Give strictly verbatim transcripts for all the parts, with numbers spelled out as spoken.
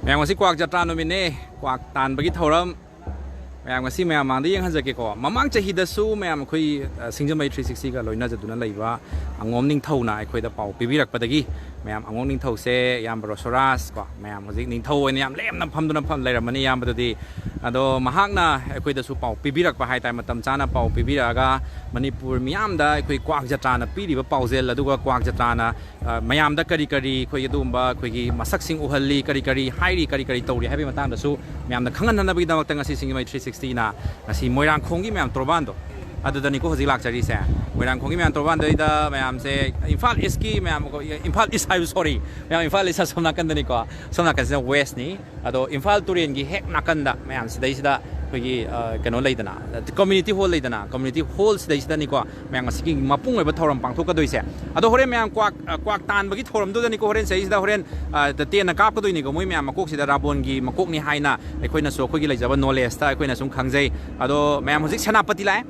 ꯃꯌꯥꯝ, ꯉꯁꯤ ꯀ꯭ꯋꯥꯛ ꯖꯇ꯭ꯔꯥ ꯅꯨꯃꯤꯠꯅꯦ꯫ ꯀ꯭ꯋꯥꯛ ꯇꯥꯟꯕꯒꯤ ꯊꯧꯔꯝ ꯃꯌꯥꯝ ꯉꯁꯤ ꯃꯌꯥꯝ ꯃꯥꯡꯗ ꯌꯦꯡꯍꯟꯖꯒꯦꯀꯣ꯫ ꯃꯃꯥꯡ ꯆꯍꯤꯗꯁꯨ ꯃꯌꯥꯝ ꯑꯩꯈꯣꯏ, ꯑ, ꯁꯤꯡꯖꯃꯩ ꯊ꯭ꯔꯤ ꯁꯤꯛꯁꯇꯤꯒ ꯂꯣꯏꯅꯖꯗꯨꯅ ꯂꯩꯕ ꯑꯉꯣꯝ ꯅꯤꯡꯊꯧꯅ ꯑꯩꯈꯣꯏꯗ ꯄꯥꯎ ꯄꯤꯕꯤꯔꯛꯄꯗꯒꯤ ꯃꯌꯥꯝ, ꯑꯉꯣꯝ ꯅꯤꯡꯊꯧꯁꯦ ꯏꯌꯥꯝꯕ ꯔꯣꯁꯣꯔꯥꯖ ꯀꯣ, ꯃꯌꯥꯝ ꯍꯧꯖꯤꯛ ꯅꯤꯡꯊꯧ ꯑꯣꯏꯅ ꯌꯥꯝ ꯂꯦꯝꯅ ꯐꯝꯗꯨꯅ ꯐꯝ ꯂꯩꯔꯝꯃꯅꯤ ꯏꯌꯥꯝꯕꯗꯨꯗꯤ꯫ ꯑꯗꯣ ꯃꯍꯥꯛꯅ ꯑꯩꯈꯣꯏꯗꯁꯨ ꯄꯥꯎ ꯄꯤꯕꯤꯔꯛꯄ ꯍꯥꯏꯇꯥꯔꯦ, ꯃꯇꯝ ꯆꯥꯅ ꯄꯥꯎ ꯄꯤꯕꯤꯔꯛꯑꯒ ꯃꯅꯤꯄꯨꯔ ꯃꯤꯌꯥꯝꯗ ꯑꯩꯈꯣꯏ ꯀ꯭ꯋꯥꯛ ꯖꯇ꯭ꯔꯥꯅ ꯄꯤꯔꯤꯕ ꯄꯥꯎꯖꯦꯜ, ꯑꯗꯨꯒ ꯀ꯭ꯋꯥꯛ ꯖꯇ꯭ꯔꯥꯅ ꯑ, ꯃꯌꯥꯝꯗ ꯀꯔꯤ ꯀꯔꯤ ꯑꯩꯈꯣꯏꯒꯤ ꯑꯗꯨꯒꯨꯝꯕ ꯑꯩꯈꯣꯏꯒꯤ ꯃꯁꯛꯁꯤꯡ ꯎꯍꯜꯂꯤ, ꯀꯔꯤ ꯀꯔꯤ ꯍꯥꯏꯔꯤ, ꯀꯔꯤ ꯀꯔꯤ ꯇꯧꯔꯤ ꯍꯥꯏꯕꯒꯤ ꯃꯇꯥꯡꯗꯁꯨ ꯃꯌꯥꯝꯗ ꯈꯪꯍꯟꯅꯅꯕꯒꯤꯗꯃꯛꯇ ꯉꯁꯤ ꯁꯤꯡꯖꯃꯩ ꯊ꯭ꯔꯤ ꯁꯤꯛꯁꯇꯤꯅ ꯉꯁꯤ ꯃꯣꯏꯔꯥꯡꯈꯣꯡꯒꯤ ꯃꯌꯥꯝ ꯇꯣꯔꯕꯥꯟꯗꯣ, ꯑꯗꯨꯗꯅꯤꯀꯣ ꯍꯧꯖꯤꯛ ꯂꯥꯛꯆꯔꯤꯁꯦ꯫ ꯃꯣꯏꯔꯥꯡꯈꯣꯡꯒꯤ ꯃꯌꯥꯝ ꯇꯣꯔꯕꯥꯟꯗꯩꯗ ꯃꯌꯥꯝꯁꯦ ꯏꯝꯐꯥꯜ ꯏꯁꯀꯤ ꯃꯌꯥꯝ, ꯏꯝꯐꯥꯜ ꯏꯁ ꯍꯥꯏꯕ, ꯁꯣꯔꯤ, ꯃꯌꯥꯝ ꯏꯝꯐꯥꯜ ꯏꯁ ꯑꯁꯣꯝ ꯅꯥꯀꯟꯗꯅꯤꯀꯣ, ꯁꯣꯝ ꯅꯥꯀꯟꯁꯤꯅ ꯋꯦꯁꯅꯤ꯫ ꯑꯗꯣ ꯏꯝꯐꯥꯜ ꯇꯨꯔꯦꯟꯒꯤ ꯍꯦꯛ ꯅꯥꯀꯟꯗ ꯃꯌꯥꯝ ꯁꯤꯗꯩꯁꯤꯗ ꯑꯩꯈꯣꯏꯒꯤ, ꯑ, ꯀꯩꯅꯣ ꯂꯩꯗꯅ, ꯀꯝꯃ꯭ꯌꯨꯅꯤꯇꯤ ꯍꯣꯜ ꯂꯩꯗꯅ, ꯀꯝꯃ꯭ꯌꯨꯅꯤꯇꯤ ꯍꯣꯜ ꯁꯤꯗꯩꯁꯤꯗꯅꯤꯀꯣ ꯃꯌꯥꯝ ꯉꯁꯤꯒꯤ ꯃꯄꯨꯡ ꯑꯣꯏꯕ ꯊꯧꯔꯝ ꯄꯥꯡꯊꯣꯛꯀꯗꯣꯏꯁꯦ꯫ ꯑꯗꯣ ꯍꯣꯔꯦꯟ ꯃꯌꯥꯝ ꯀ꯭ꯋꯥꯛ, ꯑ, ꯀ꯭ꯋꯥꯛ ꯇꯥꯟꯕꯒꯤ ꯊꯧꯔꯝꯗꯨꯗꯅꯤꯀꯣ ꯍꯣꯔꯦꯟ ꯁꯤꯗꯩꯁꯤꯗ ꯍꯣꯔꯦꯟ, ꯑ, ꯇꯦꯟꯅ ꯀꯥꯞꯀꯗꯣꯏꯅꯤꯀꯣ ꯃꯣꯏ ꯃꯌꯥꯝ ꯃꯀꯣꯛꯁꯤꯗ, ꯔꯥꯕꯣꯟꯒꯤ ꯃꯀꯣꯛꯅꯤ ꯍꯥꯏꯅ ꯑꯩꯈꯣꯏꯅꯁꯨ ꯑꯩꯈꯣꯏꯒꯤ ꯂꯩꯖꯕ ꯅꯣꯂꯦꯖꯇ ꯑꯩꯈꯣꯏꯅ ꯁꯨꯝ ꯈꯪꯖꯩ꯫ ꯑꯗꯣ ꯃꯌꯥꯝ ꯍꯧꯖꯤꯛ ꯁꯦꯅꯥꯄꯇꯤ ꯂꯥꯛꯑꯦ꯫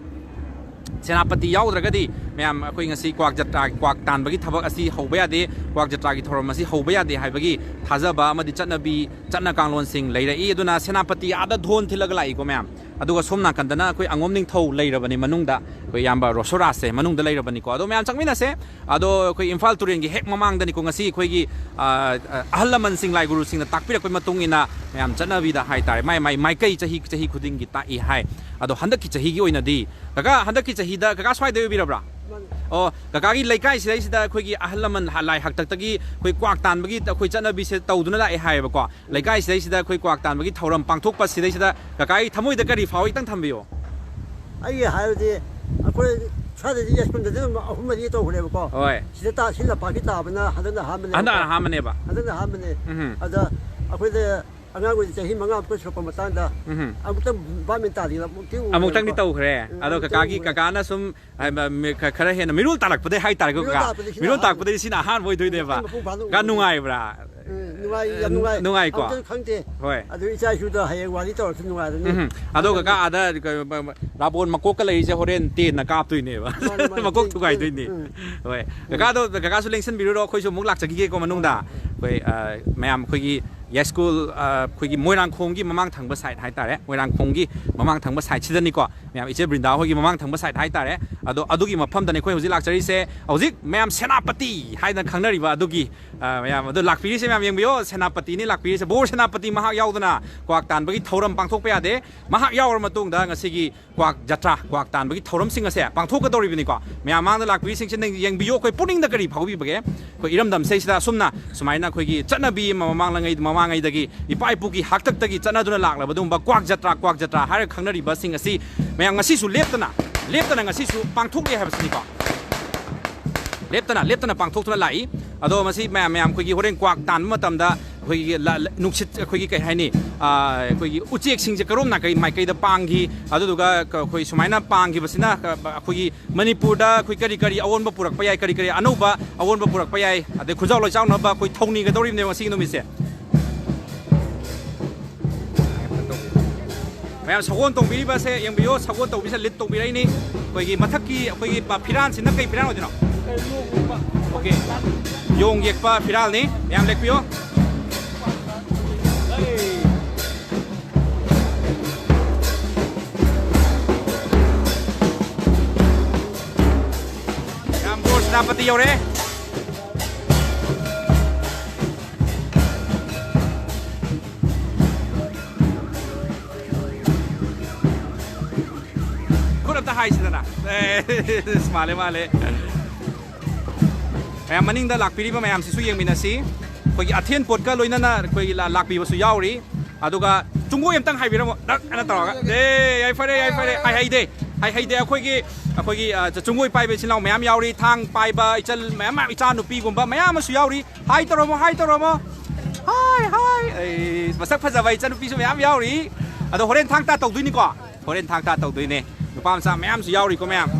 ꯁꯦꯅꯥꯄꯇꯤ ꯌꯥꯎꯗ꯭ꯔꯒꯗꯤ ꯃꯌꯥꯝ ꯑꯩꯈꯣꯏ ꯉꯁꯤ ꯀ꯭ꯋꯥꯛ ꯖꯇ꯭ꯔꯥ, ꯀ꯭ꯋꯥꯛ ꯇꯥꯟꯕꯒꯤ ꯊꯕꯛ ꯑꯁꯤ ꯍꯧꯕ ꯌꯥꯗꯦ, ꯀ꯭ꯋꯥꯛ ꯖꯇ꯭ꯔꯥꯒꯤ ꯊꯧꯔꯝ ꯑꯁꯤ ꯍꯧꯕ ꯌꯥꯗꯦ ꯍꯥꯏꯕꯒꯤ ꯊꯥꯖꯕ ꯑꯃꯗꯤ ꯆꯠꯅꯕꯤ, ꯆꯠꯅ ꯀꯥꯡꯂꯣꯟꯁꯤꯡ ꯂꯩꯔꯛꯏ꯫ ꯑꯗꯨꯅ ꯁꯦꯅꯥꯄꯇꯤ ꯑꯥꯗ ꯙꯣꯟ ꯊꯤꯜꯂꯒ ꯂꯥꯛꯏꯀꯣ ꯃꯌꯥꯝ꯫ ꯑꯗꯨꯒ ꯁꯣꯝ ꯅꯥꯀꯟꯗꯅ ꯑꯩꯈꯣꯏ ꯑꯉꯣꯝ ꯅꯤꯡꯊꯧ ꯂꯩꯔꯕꯅꯤ ꯃꯅꯨꯡꯗ, ꯑꯩꯈꯣꯏ ꯏꯌꯥꯝꯕ ꯔꯣꯁꯣꯔꯥꯖꯁꯦ ꯃꯅꯨꯡꯗ ꯂꯩꯔꯕꯅꯤꯀꯣ꯫ ꯑꯗꯣ ꯃꯌꯥꯝ ꯆꯪꯃꯤꯟꯅꯁꯦ꯫ ꯑꯗꯣ ꯑꯩꯈꯣꯏ ꯏꯝꯐꯥꯜ ꯇꯨꯔꯦꯟꯒꯤ ꯍꯦꯛ ꯃꯃꯥꯡꯗꯅꯤꯀꯣ ꯉꯁꯤ ꯑꯩꯈꯣꯏꯒꯤ, ꯑ, ꯑ, ꯑꯍꯜ ꯂꯃꯟꯁꯤꯡ, ꯂꯥꯏ ꯒꯨꯔꯨꯁꯤꯡꯅ ꯇꯥꯛꯄꯤꯔꯛꯄꯒꯤ ꯃꯇꯨꯡ ꯏꯟꯅ ꯃꯌꯥꯝ ꯆꯠꯅꯕꯤꯗ ꯍꯥꯏꯇꯥꯔꯦ, ꯃꯥꯏ, ꯃꯥꯏ ꯃꯥꯏꯀꯩ ꯆꯍꯤ, ꯆꯍꯤ ꯈꯨꯗꯤꯡꯒꯤ ꯇꯥꯛꯏ ꯍꯥꯏ꯫ ꯑꯗꯣ ꯍꯟꯗꯛꯀꯤ ꯆꯍꯤꯒꯤ ꯑꯣꯏꯅꯗꯤ, ꯀꯀꯥ, ꯍꯟꯗꯛꯀꯤ ꯆꯍꯤꯗ ꯀꯀꯥ ꯁ꯭ꯋꯥꯏꯗ ꯑꯣꯏꯕꯤꯔꯕ꯭ꯔꯥ? ꯃꯥꯅꯦ꯫ ꯑꯣ, ꯀꯀꯥꯒꯤ ꯂꯩꯀꯥꯏꯁꯤꯗꯩꯁꯤꯗ ꯑꯩꯈꯣꯏꯒꯤ ꯑꯍꯜ ꯂꯃꯟ ꯍ-, ꯂꯥꯏ ꯍꯥꯛꯇꯛꯇꯒꯤ ꯑꯩꯈꯣꯏ ꯀ꯭ꯋꯥꯛ ꯇꯥꯟꯕꯒꯤ ꯑꯩꯈꯣꯏ ꯆꯠꯅꯕꯤꯁꯦ ꯇꯧꯗꯨꯅ ꯂꯥꯛꯑꯦ ꯍꯥꯏꯌꯦꯕꯀꯣ꯫ ꯂꯩꯀꯥꯏꯁꯤꯗꯩꯁꯤꯗ ꯑꯩꯈꯣꯏ ꯀ꯭ꯋꯥꯛ ꯇꯥꯟꯕꯒꯤ ꯊꯧꯔꯝ ꯄꯥꯡꯊꯣꯛꯄ ꯁꯤꯗꯩꯁꯤꯗ ꯀꯀꯥꯒꯤ ꯊꯃꯣꯏꯗ ꯀꯔꯤ ꯐꯥꯎꯏ? ꯈꯤꯇꯪ ꯊꯝꯕꯤꯌꯣ꯫ ꯑꯩꯒꯤ ꯍꯥꯏꯔꯗꯤ ꯑꯩꯈꯣꯏ ꯁ꯭ꯋꯥꯏꯗꯗꯤ ꯌꯥꯏꯁꯀꯨꯜꯗꯗꯤ ꯑꯗꯨꯝ ꯑꯍꯨꯝ ꯃꯔꯤ ꯇꯧꯈ꯭ꯔꯦꯕꯀꯣ꯫ ꯍꯣꯏ꯫ ꯁꯤꯗ ꯇꯥ-, ꯁꯤ ꯂꯝꯄꯥꯛꯀꯤ ꯇꯥꯕꯅ ꯍꯟꯗꯛꯅ ꯑꯍꯥꯟꯕꯅꯦꯕꯀꯣ꯫ ꯍꯟꯗꯛꯅ ꯑꯍꯥꯟꯕꯅꯦꯕ꯫ ꯍꯟꯗꯛꯅ ꯑꯍꯥꯟꯕꯅꯦ꯫ ꯎꯝ꯫ ꯑꯗ ꯑꯩꯈꯣꯏꯗ ꯑꯉꯥꯡ ꯑꯣꯏꯔꯤ ꯆꯍꯤ ꯃꯉꯥ ꯃꯨꯛꯇ ꯁꯨꯔꯛꯄ ꯃꯇꯥꯡꯗ ꯎꯝ꯫ ꯑꯃꯨꯛꯇꯪ ꯚꯥꯞ ꯃꯦꯟ ꯇꯥꯗꯦ, ꯑꯃꯨꯛꯇꯤ ꯎꯈ꯭ꯔꯦꯕꯀꯣ꯫ ꯑꯃꯨꯛꯇꯪꯗꯤ ꯇꯧꯈ꯭ꯔꯦ꯫ ꯎꯝ, ꯑꯗꯣ ꯑꯃꯨꯛꯇꯪ ꯀꯀꯥꯒꯤ, ꯎꯈ꯭ꯔꯦ꯫ ꯀꯀꯥꯅ ꯁꯨꯝ, ꯍꯥꯏ-, ꯃ-, ꯃꯤ-, ꯈ-, ꯈꯔ ꯍꯦꯟꯅ ꯃꯤꯔꯣꯜ ꯇꯥꯜꯂꯛꯄꯗꯩ ꯍꯥꯏꯇꯥꯔꯦꯀꯣ, ꯃꯤꯔꯣꯜ ꯀꯀꯥ꯫ ꯇꯥꯜꯂꯛꯄꯗꯩ ꯁꯤꯅ ꯃꯤꯔꯣꯜ ꯑꯍꯥꯟꯕ꯫ ꯇꯥꯜꯂꯄꯗꯩ ꯁꯤꯅ ꯑꯍꯥꯟꯕ ꯑꯣꯏꯗꯣꯏꯅꯦꯕ꯫ ꯃꯄꯨꯡ ꯐꯥꯅ ꯀꯀꯥ ꯎꯈ꯭ꯔꯦ꯫ ꯅꯨꯡꯉꯥꯏꯕ꯭ꯔꯥ? ꯎꯝ, ꯅꯨꯡꯉꯥꯏ, ꯌꯥꯝ ꯅꯨꯡꯉꯥꯏ꯫ ꯅꯨꯡꯉꯥꯏꯀꯣ? ꯑꯃꯨꯛꯇꯪ ꯈꯪꯗꯦ꯫ ꯍꯣꯏ꯫ ꯑꯗꯨ ꯏꯆꯥ ꯏꯁꯨꯗ ꯍꯌꯦꯡ ꯋꯥꯔꯤ ꯇꯧꯔꯁꯨ ꯅꯨꯡꯉꯥꯏꯔꯅꯤ꯫ ꯎꯝ꯫ ꯑꯗꯣ ꯀꯀꯥ ꯑꯥꯗ ꯀ-, ꯕ-, ꯕ-, ꯔꯥꯕꯣꯟ ꯃꯀꯣꯛꯀ ꯂꯩꯔꯤꯁꯦ ꯍꯣꯔꯦꯟ ꯇꯦꯟꯅ ꯀꯥꯞꯇꯣꯏꯅꯦꯕ꯫ ꯃꯥꯅꯤ, ꯃꯥꯅꯤ, ꯃꯀꯣꯛ ꯇꯦꯟ, ꯊꯨꯒꯥꯏꯗꯣꯏꯅꯤ꯫ ꯇꯦꯟ, ꯎꯝ꯫ ꯍꯣꯏ꯫ ꯀꯀꯥꯗꯣ, ꯀꯀꯥꯁꯨ ꯂꯦꯡꯁꯟꯕꯤꯔꯨꯔꯣ, ꯑꯩꯈꯣꯏꯁꯨ ꯑꯃꯨꯛ ꯂꯥꯛꯆꯈꯤꯒꯦꯀꯣ ꯃꯅꯨꯡꯗ꯫ ꯍꯣꯏ, ꯍꯣꯏ꯫ ꯑꯩꯈꯣꯏ, ꯑ, ꯃꯌꯥꯝ ꯑꯩꯈꯣꯏꯒꯤ ꯌꯥꯏꯁ꯭ꯀꯨꯜ, ꯑ, ꯑꯩꯈꯣꯏꯒꯤ ꯃꯣꯏꯔꯥꯡꯈꯣꯡꯒꯤ ꯃꯃꯥꯡ ꯊꯪꯕ ꯁꯥꯏꯠ ꯍꯥꯏꯇꯥꯔꯦ, ꯃꯣꯏꯔꯥꯡꯈꯣꯡꯒꯤ ꯃꯃꯥꯡ ꯊꯪꯕ ꯁꯥꯏꯠꯁꯤꯗꯅꯤꯀꯣ, ꯃꯌꯥꯝ ꯏꯆꯦ ꯕ꯭ꯔꯤꯟꯗꯥ ꯍꯣꯏꯒꯤ ꯃꯃꯥꯡ ꯊꯪꯕ ꯁꯥꯏꯠ ꯍꯥꯏꯇꯥꯔꯦ꯫ ꯑꯗꯣ ꯑꯗꯨꯒꯤ ꯃꯐꯝꯗꯅꯤ ꯑꯩꯈꯣꯏ ꯍꯧꯖꯤꯛ ꯂꯥꯛꯆꯔꯤꯁꯦ꯫ ꯍꯧꯖꯤꯛ ꯃꯌꯥꯝ ꯁꯦꯅꯥꯄꯇꯤ ꯍꯥꯏꯗꯅ ꯈꯪꯅꯔꯤꯕ ꯑꯗꯨꯒꯤ, ꯑ, ꯃꯌꯥꯝ ꯑꯗꯨ ꯂꯥꯛꯄꯤꯔꯤꯁꯦ, ꯃꯌꯥꯝ ꯌꯦꯡꯕꯤꯌꯣ, ꯁꯦꯅꯥꯄꯇꯤꯅꯤ ꯂꯥꯛꯄꯤꯔꯤꯁꯦ꯫ ꯕꯣꯔ ꯁꯦꯅꯥꯄꯇꯤ ꯃꯍꯥꯛ ꯌꯥꯎꯗꯅ ꯀ꯭ꯋꯥꯛ ꯇꯥꯟꯕꯒꯤ ꯊꯧꯔꯝ ꯄꯥꯡꯊꯣꯛꯄ ꯌꯥꯗꯦ꯫ ꯃꯍꯥꯛ ꯌꯥꯎꯔ ꯃꯇꯨꯡꯗ ꯉꯁꯤꯒꯤ ꯀ꯭ꯋꯥꯛ ꯖꯇ꯭ꯔꯥ, ꯀ꯭ꯋꯥꯛ ꯇꯥꯟꯕꯒꯤ ꯊꯧꯔꯝꯁꯤꯡ ꯑꯁꯦ ꯄꯥꯡꯊꯣꯛꯀꯗꯧꯔꯤꯕꯅꯤꯀꯣ꯫ ꯃꯌꯥꯝ ꯃꯥꯡꯗ ꯂꯥꯛꯄꯤꯔꯤꯁꯤꯡꯁꯦ ꯅꯪ ꯌꯦꯡꯕꯤꯌꯨ, ꯑꯩꯈꯣꯏ ꯄꯨꯛꯅꯤꯡꯗ ꯀꯔꯤ ꯐꯥꯎꯕꯤꯕꯒꯦ? ꯑꯩꯈꯣꯏ ꯏꯔꯝꯗꯝꯁꯤꯗꯩꯁꯤꯗ ꯑꯁꯨꯝꯅ ꯁꯨꯃꯥꯏꯅ ꯑꯩꯈꯣꯏꯒꯤ ꯆꯠꯅꯕꯤ ꯑꯃ ꯃꯃꯥꯡꯉꯩ-, ꯃꯃꯥꯡꯉꯩꯗꯒꯤ ꯏꯄꯥ ꯏꯄꯨꯒꯤ ꯍꯥꯛꯇꯛꯇꯒꯤ ꯆꯠꯅꯗꯨꯅ ꯂꯥꯛꯂꯕ ꯑꯗꯨꯒꯨꯝꯕ ꯀ꯭ꯋꯥꯛ ꯖꯇ꯭ꯔꯥ, ꯀ꯭ꯋꯥꯛ ꯖꯇ꯭ꯔꯥ ꯍꯥꯏꯔꯒ ꯈꯪꯅꯔꯤꯕꯁꯤꯡ ꯑꯁꯤ ꯃꯌꯥꯝ ꯉꯁꯤꯁꯨ ꯂꯦꯞꯇꯅ, ꯂꯦꯞꯇꯅ ꯉꯁꯤꯁꯨ ꯄꯥꯡꯊꯣꯛꯂꯤ ꯍꯥꯏꯕꯁꯤꯅꯤꯀꯣ꯫ ꯂꯦꯞꯇꯅ, ꯂꯦꯞꯇꯅ ꯄꯥꯡꯊꯣꯛꯇꯨꯅ ꯂꯥꯛꯏ꯫ ꯑꯗꯣ ꯃꯁꯤ ꯃꯌꯥꯝ, ꯃꯌꯥꯝ ꯑꯩꯈꯣꯏꯒꯤ ꯍꯣꯔꯦꯟ ꯀ꯭ꯋꯥꯛ ꯇꯥꯟꯕ ꯃꯇꯝꯗ ꯑꯩꯈꯣꯏꯒꯤ ꯂ-, ꯂ-, ꯅꯨꯡꯁꯤꯠ, ꯑꯩꯈꯣꯏꯒꯤ ꯀꯩ ꯍꯥꯏꯅꯤ, ꯑ, ꯑꯩꯈꯣꯏꯒꯤ ꯎꯆꯦꯛꯁꯤꯡꯁꯦ ꯀꯔꯣꯝ ꯅꯥꯀꯩ ꯃꯥꯏꯀꯩꯗ ꯄꯥꯡꯈꯤ, ꯑꯗꯨꯗꯨꯒ ꯀ-, ꯑꯩꯈꯣꯏ ꯁꯨꯃꯥꯏꯅ ꯄꯥꯡꯈꯤꯕꯁꯤꯅ ꯀ-, ꯑꯩꯈꯣꯏꯒꯤ ꯃꯅꯤꯄꯨꯔꯗ ꯑꯩꯈꯣꯏ ꯀꯔꯤ ꯀꯔꯤ ꯑꯑꯣꯟꯕ ꯄꯨꯔꯛꯄ ꯌꯥꯏ, ꯀꯔꯤ ꯀꯔꯤ ꯑꯅꯧꯕ ꯑꯑꯣꯟꯕ ꯄꯨꯔꯛꯄ ꯌꯥꯏ, ꯑꯗꯩ ꯈꯨꯟꯖꯥꯎ ꯂꯣꯏꯆꯥꯎꯅꯕ ꯑꯩꯈꯣꯏ ꯊꯧꯅꯤꯒꯗꯧꯔꯤꯕꯅꯦꯕ ꯉꯁꯤꯒꯤ ꯅꯨꯃꯤꯠꯁꯦ꯫ ꯃꯌꯥꯝ ꯁꯒꯣꯜ ꯇꯣꯡꯕꯤꯔꯤꯕꯁꯦ ꯌꯦꯡꯕꯤꯌꯨ, ꯁꯒꯣꯜ ꯇꯧꯕꯤꯁꯦ ꯂꯤꯠ ꯇꯧꯕꯤꯔꯛꯏꯅꯤ꯫ ꯑꯩꯈꯣꯏꯒꯤ ꯃꯊꯛꯀꯤ ꯑꯩꯈꯣꯏꯒꯤ ꯄ-, ꯐꯤꯔꯥꯟꯁꯤꯅ ꯀꯩ ꯐꯤꯔꯥꯟ ꯑꯣꯏꯗꯣꯏꯅꯣ? ꯑꯣꯀꯦ, ꯌꯣꯡ ꯌꯦꯛꯄ ꯐꯤꯔꯥꯜꯅꯤ꯫ ꯃꯌꯥꯝ ꯂꯦꯛꯄꯤꯌꯣ꯫ ꯃꯌꯥꯝ ꯕꯣꯔ ꯁꯦꯅꯥꯄꯇꯤ ꯌꯧꯔꯦ꯫ ꯈꯨꯠ ꯑꯝꯇ ꯍꯥꯏꯁꯤꯗꯅ꯫ ꯑꯦ, ꯃꯥꯜꯂꯦ, ꯃꯥꯜꯂꯦ꯫ ꯃꯌꯥꯝ ꯃꯅꯤꯡꯗ ꯂꯥꯛꯄꯤꯔꯤꯕ ꯃꯌꯥꯝꯁꯤꯁꯨ ꯌꯦꯡꯃꯤꯟꯅꯁꯤ꯫ ꯑꯩꯈꯣꯏꯒꯤ ꯑꯊꯦꯟ ꯄꯣꯠꯀ ꯂꯣꯏꯅꯅ ꯑꯩꯈꯣꯏꯒꯤ ꯂꯥ-, ꯂꯥꯛꯄꯤꯕꯁꯨ ꯌꯥꯎꯔꯤ꯫ ꯑꯗꯨꯒ ꯆꯨꯡꯒꯣꯏ ꯑꯝꯇꯪ ꯍꯥꯏꯕꯤꯔꯝꯃꯣ, ꯅꯛ ꯑꯅ ꯇꯧꯔꯒ꯫ ꯑꯦ, ꯌꯥꯏꯐꯔꯦ, ꯌꯥꯏꯐꯔꯦ꯫ ꯍꯥꯏ ꯍꯩꯗꯦ, ꯍꯥꯏ ꯍꯩꯗꯦ꯫ ꯑꯩꯈꯣꯏꯒꯤ, ꯑꯩꯈꯣꯏꯒꯤ, ꯑ, ꯆꯨꯡꯒꯣꯏ ꯄꯥꯏꯕ ꯏꯆꯤꯜ ꯏꯅꯥꯎ ꯃꯌꯥꯝ ꯌꯥꯎꯔꯤ, ꯊꯥꯡ ꯄꯥꯏꯕ ꯏꯆꯜ ꯃꯌꯥꯝ, ꯃꯌꯥꯝ, ꯏꯆꯥ ꯅꯨꯄꯤꯒꯨꯝꯕ ꯃꯌꯥꯝ ꯑꯃꯁꯨ ꯌꯥꯎꯔꯤ꯫ ꯍꯥꯏ ꯇꯧꯔꯝꯃꯣ, ꯍꯥꯏ ꯇꯧꯔꯝꯃꯣ꯫ ꯍꯥꯏ, ꯍꯥꯏ꯫ ꯑꯩ ꯃꯁꯛ ꯐꯖꯕ ꯏꯆꯟꯅꯨꯄꯤꯁꯨ ꯃꯌꯥꯝ ꯌꯥꯎꯔꯤ꯫ ꯑꯗꯣ ꯍꯣꯔꯦꯟ ꯊꯥꯡ ꯇꯥ ꯇꯧꯗꯣꯏꯅꯤꯀꯣ? ꯍꯣꯔꯦꯟ ꯊꯥꯡ ꯇꯥ ꯇꯧꯗꯣꯏꯅꯦ꯫ ꯅꯨꯄꯥ ꯃꯆꯥ ꯃꯌꯥꯝꯁꯨ ꯌꯥꯎꯔꯤꯀꯣ ꯃꯌꯥꯝ꯫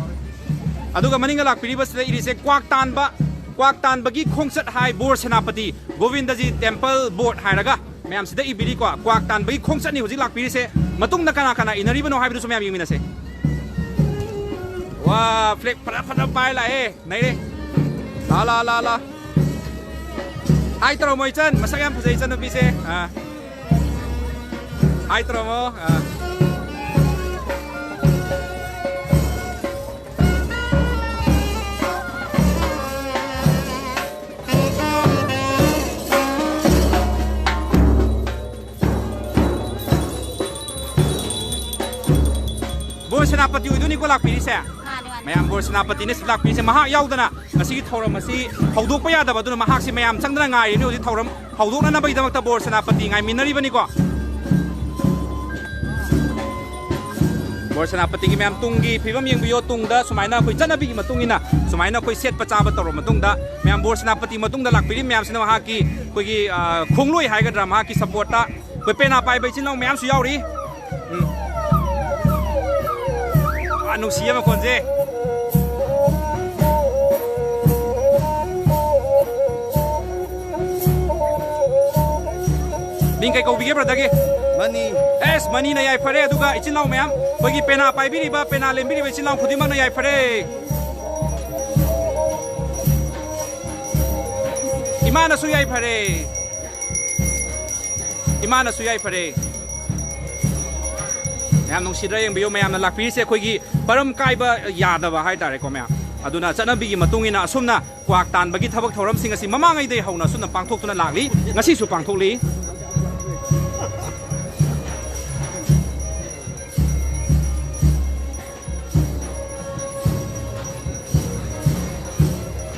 ꯑꯗꯨꯒ ꯃꯅꯤꯡꯗ ꯂꯥꯛꯄꯤꯔꯤꯕꯁꯤꯗ ꯏꯔꯤꯁꯦ ꯀ꯭ꯋꯥꯛ ꯇꯥꯟꯕ, ꯀ꯭ꯋꯥꯛ ꯇꯥꯟꯕꯒꯤ ꯈꯣꯡꯆꯠ ꯍꯥꯏ ꯕꯣꯔ ꯁꯦꯅꯥꯄꯇꯤ ꯒꯣꯕꯤꯟꯗꯖꯤ ꯇꯦꯝꯄꯜ ꯕꯣꯔꯗ ꯍꯥꯏꯔꯒ ꯃꯌꯥꯝꯁꯤꯗ ꯏꯕꯤꯔꯤꯀꯣ꯫ ꯀ꯭ꯋꯥꯛ ꯇꯥꯟꯕꯒꯤ ꯈꯣꯡꯆꯠꯅꯤ ꯍꯧꯖꯤꯛ ꯂꯥꯛꯄꯤꯔꯤꯁꯦ꯫ ꯃꯇꯨꯡꯗ ꯀꯅꯥ ꯀꯅꯥ ꯏꯟꯅꯔꯤꯕꯅꯣ ꯍꯥꯏꯕꯗꯨꯁꯨ ꯃꯌꯥꯝ ꯌꯦꯡꯃꯤꯟꯅꯁꯦ꯫ ꯋꯥ, ꯐ꯭ꯂꯦꯒ ꯐꯖ ꯐꯖꯕ ꯄꯥꯏꯔ ꯂꯥꯛꯑꯦ꯫ ꯅꯩꯔꯦ꯫ ꯂꯥ, ꯂꯥ, ꯂꯥ, ꯂꯥ꯫ ꯍꯥꯏ ꯇꯧꯔꯝꯃꯣ ꯏꯆꯟ, ꯃꯁꯛ ꯌꯥꯝ ꯐꯖꯩ ꯏꯆꯟ ꯅꯨꯄꯤꯁꯦ꯫ ꯑꯥ꯫ ꯍꯥꯏ ꯇꯧꯔꯝꯃꯣ꯫ ꯑꯥ꯫ ꯕꯣꯔ ꯁꯦꯅꯥꯄꯇꯤ ꯑꯣꯏꯗꯣꯏꯅꯤꯀꯣ ꯂꯥꯛꯄꯤꯔꯤꯁꯦ꯫ ꯃꯥꯅꯦ, ꯃꯥꯅꯦ꯫ ꯃꯌꯥꯝ ꯕꯣꯔ ꯁꯦꯅꯥꯄꯇꯤꯅ ꯁꯤ ꯂꯥꯛꯄꯤꯔꯤꯁꯦ꯫ ꯃꯍꯥꯛ ꯌꯥꯎꯗꯅ ꯉꯁꯤꯒꯤ ꯊꯧꯔꯝ ꯑꯁꯤ ꯍꯧꯗꯣꯛꯄ ꯌꯥꯗꯕ꯫ ꯑꯗꯨꯅ ꯃꯍꯥꯛꯁꯤ ꯃꯌꯥꯝ ꯆꯪꯗꯅ ꯉꯥꯏꯔꯤꯕꯅꯤ ꯍꯧꯖꯤꯛ ꯊꯧꯔꯝ ꯍꯧꯗꯣꯛꯅꯅꯕꯒꯤꯗꯃꯛꯇ ꯕꯣꯔ ꯁꯦꯅꯥꯄꯇꯤ ꯉꯥꯏꯃꯤꯟꯅꯔꯤꯕꯅꯤꯀꯣ꯫ ꯕꯣꯔ ꯁꯦꯅꯥꯄꯇꯤꯒꯤ ꯃꯌꯥꯝ ꯇꯨꯡꯒꯤ ꯐꯤꯕꯝ ꯌꯦꯡꯕꯤꯌꯣ꯫ ꯇꯨꯡꯗ ꯁꯨꯃꯥꯏꯅ ꯑꯩꯈꯣꯏ ꯆꯠꯅꯕꯤꯒꯤ ꯃꯇꯨꯡ ꯏꯟꯅ ꯁꯨꯃꯥꯏꯅ ꯑꯩꯈꯣꯏ ꯁꯦꯠꯄ ꯆꯥꯕ ꯇꯧꯔꯕ ꯃꯇꯨꯡꯗ, ꯃꯌꯥꯝ ꯕꯣꯔ ꯁꯦꯅꯥꯄꯇꯤ ꯃꯇꯨꯡꯗ ꯂꯥꯛꯄꯤꯔꯤ ꯃꯌꯥꯝꯁꯤꯅ ꯃꯍꯥꯛꯀꯤ ꯑꯩꯈꯣꯏꯒꯤ, ꯑ, ꯈꯣꯡꯂꯣꯏ ꯍꯥꯏꯒꯗ꯭ꯔꯥ, ꯃꯍꯥꯛꯀꯤ ꯁꯄꯣꯔꯠꯇ ꯑꯩꯈꯣꯏ ꯄꯦꯅꯥ ꯄꯥꯏꯕ ꯏꯆꯤꯜ ꯏꯅꯥꯎ ꯃꯌꯥꯝꯁꯨ ꯌꯥꯎꯔꯤ꯫ ꯎꯝ꯫ ꯑ, ꯅꯨꯡꯁꯤꯌꯦ ꯃꯈꯣꯟꯁꯦ꯫ ꯃꯤꯡ ꯀꯩ ꯀꯧꯕꯤꯒꯦ, ꯕ꯭ꯔꯗꯔꯒꯤ? ꯃꯅꯤ꯫ ꯑꯦꯁ, ꯃꯅꯤꯅ ꯌꯥꯏꯐꯔꯦ꯫ ꯑꯗꯨꯒ ꯏꯆꯤꯜ ꯏꯅꯥꯎ ꯃꯌꯥꯝ, ꯑꯩꯈꯣꯏꯒꯤ ꯄꯦꯅꯥ ꯄꯥꯏꯕꯤꯔꯤꯕ, ꯄꯦꯅꯥ ꯂꯦꯟꯕꯤꯔꯤꯕ ꯏꯆꯤꯜ ꯏꯅꯥꯎ ꯈꯨꯗꯤꯡꯃꯛꯅ ꯌꯥꯏꯐꯔꯦ꯫ ꯏꯃꯥꯅꯁꯨ ꯌꯥꯏꯐꯔꯦ꯫ ꯏꯃꯥꯅꯁꯨ ꯌꯥꯏꯐꯔꯦ꯫ ꯌꯥꯝ ꯅꯨꯡꯁꯤꯗ꯭ꯔꯥ? ꯌꯦꯡꯕꯤꯌꯨ, ꯃꯌꯥꯝꯅ ꯂꯥꯛꯄꯤꯔꯤꯁꯦ ꯑꯩꯈꯣꯏꯒꯤ ꯄꯔꯝ ꯀꯥꯏꯕ ꯌꯥꯗꯕ ꯍꯥꯏꯇꯥꯔꯦꯀꯣ, ꯃꯌꯥꯝ꯫ ꯑꯗꯨꯅ ꯆꯠꯅꯕꯤꯒꯤ ꯃꯇꯨꯡ ꯏꯟꯅ ꯑꯁꯨꯝꯅ ꯀ꯭ꯋꯥꯛ ꯇꯥꯟꯕꯒꯤ ꯊꯕꯛ ꯊꯧꯔꯝꯁꯤꯡ ꯑꯁꯤ ꯃꯃꯥꯡꯉꯩꯗꯒꯤ ꯍꯧꯅ ꯑꯁꯨꯝꯅ ꯄꯥꯡꯊꯣꯛꯇꯨꯅ ꯂꯥꯛꯂꯤ, ꯉꯁꯤꯁꯨ ꯄꯥꯡꯊꯣꯛꯂꯤ꯫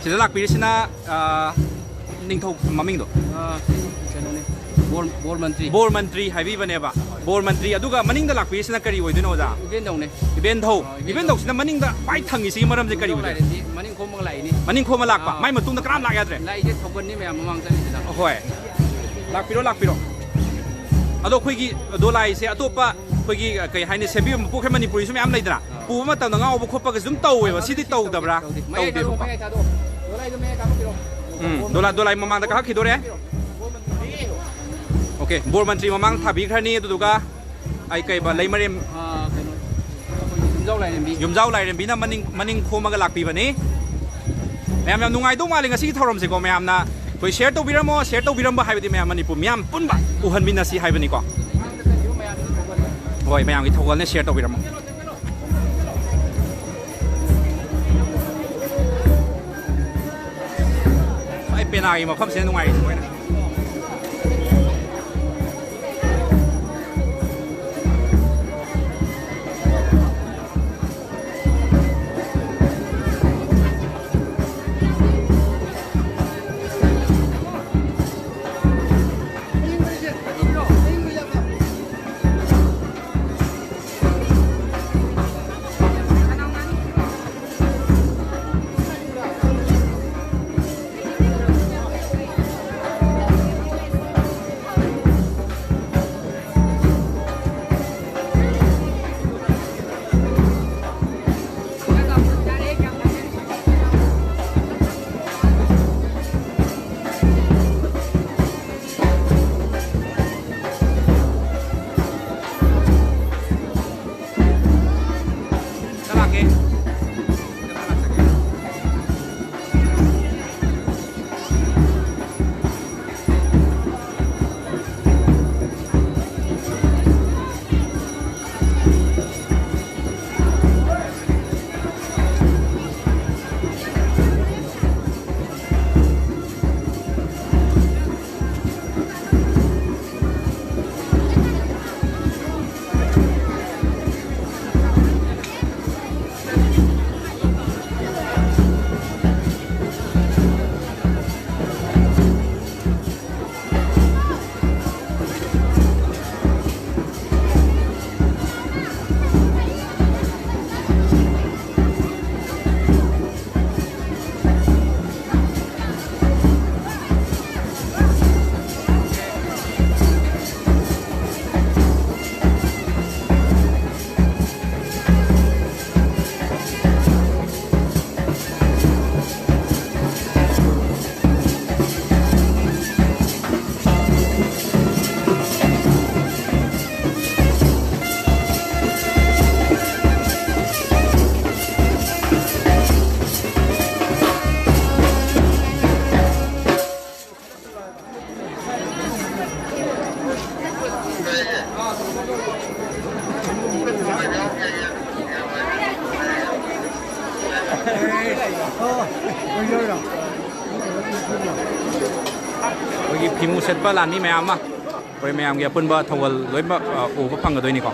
ꯁꯤꯗ ꯂꯥꯛꯄꯤꯔꯤꯁꯤꯅ, ꯑ, ꯅꯤꯡꯊꯧ ꯃꯃꯤꯡꯗꯣ? ꯑ, ꯀꯩꯅꯣꯅꯦ, ꯕꯣꯔ, ꯕꯣꯔ ꯃꯟꯇ꯭ꯔꯤ꯫ ꯕꯣꯔ ꯃꯟꯇ꯭ꯔꯤ ꯍꯥꯏꯕꯤꯕꯅꯦꯕ꯫ ꯕꯣꯔ ꯃꯟꯇ꯭ꯔꯤ꯫ ꯑꯗꯨꯒ ꯃꯅꯤꯡꯗ ꯂꯥꯛꯄꯤꯔꯤꯁꯤꯅ ꯀꯔꯤ ꯑꯣꯏꯗꯣꯏꯅꯣ, ꯑꯣꯖꯥ? ꯏꯕꯦꯟꯗꯧꯅꯦ꯫ ꯏꯕꯦꯟꯙꯧ꯫ ꯑ, ꯏꯕꯦꯟꯙꯧ꯫ ꯏꯕꯦꯟꯙꯧꯁꯤꯅ ꯃꯅꯤꯡꯗ ꯈ꯭ꯋꯥꯏ ꯊꯪꯉꯤꯁꯤꯒꯤ ꯃꯔꯝꯁꯦ ꯀꯔꯤ ꯏꯕꯦꯟꯙꯧ ꯑꯣꯏꯗꯣꯏꯅꯣ? ꯂꯥꯏꯔꯦꯝꯕꯤ ꯃꯅꯤꯡ ꯈꯣꯝꯃꯒ ꯂꯥꯛꯏꯅꯤ꯫ ꯃꯅꯤꯡ ꯈꯣꯝꯃ ꯂꯥꯛꯄ꯫ ꯑꯥ꯫ ꯃꯥꯏ ꯃꯇꯨꯡꯗ ꯀꯅꯥꯝ ꯂꯥꯛ ꯌꯥꯗ꯭ꯔꯦ? ꯂꯥꯛꯏꯁꯦ ꯊꯧꯒꯟꯅꯤ ꯃꯌꯥꯝ ꯃꯃꯥꯡ ꯆꯠꯂꯤꯁꯤꯅ꯫ ꯍꯣꯏ꯫ ꯂꯥꯛꯄꯤꯔꯣ, ꯂꯥꯛꯄꯤꯔꯣ꯫ ꯑꯗꯣ ꯑꯩꯈꯣꯏꯒꯤ ꯗꯣꯂꯥꯏꯁꯦ ꯑꯇꯣꯞꯄ ꯑꯩꯈꯣꯏꯒꯤ, ꯀꯩ ꯍꯥꯏꯅꯤ, ꯁꯦꯝꯕꯤꯕ ꯃꯄꯨ ꯈꯔ ꯃꯅꯤꯄꯨꯔꯤꯁꯨ ꯃꯌꯥꯝ ꯂꯩꯗꯅ? ꯑꯥ꯫ ꯄꯨꯕ ꯃꯇꯝꯗ ꯉꯥꯎꯕ ꯈꯣꯠꯄꯒꯁꯨ ꯑꯗꯨꯝ ꯇꯧꯋꯦꯕ꯫ ꯁꯤꯗꯤ ꯇꯧꯗꯦ, ꯇꯧꯗꯕ꯭ꯔꯥ? ꯇꯧꯗꯦ꯫ ꯃꯌꯥꯏ ꯊꯥꯗꯣꯛꯑꯣ, ꯇꯧꯗꯦꯕꯀꯣ꯫ ꯃꯌꯥꯏ ꯊꯥꯗꯣꯛꯑꯣ꯫ ꯗꯣꯂꯥꯏꯗꯣ ꯃꯌꯥꯏ ꯀꯥꯈꯠꯄꯤꯔꯣ꯫ ꯎꯝ, ꯗꯣꯂꯥꯏ, ꯗꯣꯂꯥꯏ ꯃꯃꯥꯡꯗ ꯀꯥꯈꯠꯈꯤꯗꯣꯔꯦ꯫ OK, ꯕꯣꯔ ꯃꯟꯇ꯭ꯔꯤ ꯃꯃꯥꯡ ꯊꯥꯕꯤꯈ꯭ꯔꯅꯤ꯫ ꯑꯗꯨꯗꯨꯒ ꯑꯩ ꯀꯩꯕ, ꯂꯩꯃꯔꯦꯝ ꯑꯥ, ꯀꯩꯅꯣ, ꯑꯩꯈꯣꯏꯒꯤ ꯌꯨꯝꯖꯥꯎ ꯂꯥꯏꯔꯦꯝꯕꯤ꯫ ꯌꯨꯝꯖꯥꯎ ꯂꯥꯏꯔꯦꯝꯕꯤꯅ ꯃꯅꯤꯡ, ꯃꯅꯤꯡ ꯈꯣꯝꯃꯒ ꯂꯥꯛꯄꯤꯕꯅꯤ꯫ ꯃꯌꯥꯝ ꯌꯥꯝ ꯅꯨꯡꯉꯥꯏꯗꯧ ꯃꯥꯜꯂꯤ ꯉꯁꯤꯒꯤ ꯊꯧꯔꯝꯁꯦꯀꯣ꯫ ꯃꯌꯥꯝꯅ ꯑꯩꯈꯣꯏ share ꯇꯧꯕꯤꯔꯝꯃꯣ꯫ Share ꯇꯧꯕꯤꯔꯝꯕ ꯍꯥꯏꯕꯗꯤ ꯃꯌꯥꯝ ꯃꯅꯤꯄꯨꯔ ꯃꯤꯌꯥꯝ ꯄꯨꯟꯕ ꯎꯍꯟꯃꯤꯟꯅꯁꯤ ꯍꯥꯏꯕꯅꯤꯀꯣ꯫ ꯍꯣꯏ, ꯃꯌꯥꯝꯒꯤ ꯊꯧꯒꯜꯅꯦ, share ꯇꯧꯕꯤꯔꯝꯃꯣ꯫ ꯑꯩ ꯄꯦꯅꯥꯒꯤ ꯃꯐꯝꯁꯤꯅ ꯅꯨꯡꯉꯥꯏꯔꯤꯁꯦ ꯃꯣꯏꯅ꯫ ꯆꯠꯂꯥꯛꯀꯦ꯫ ꯑꯩꯈꯣꯏꯒꯤ ꯐꯤꯃꯨ ꯁꯦꯠꯄ ꯂꯥꯟꯃꯤ ꯃꯌꯥꯝ ꯑꯃ, ꯑꯩꯈꯣꯏ ꯃꯌꯥꯝꯒꯤ ꯑꯄꯨꯟꯕ ꯊꯧꯒꯜ ꯂꯣꯏꯅꯃꯛ, ꯑ, ꯎꯕ ꯐꯪꯒꯗꯣꯏꯅꯤꯀꯣ꯫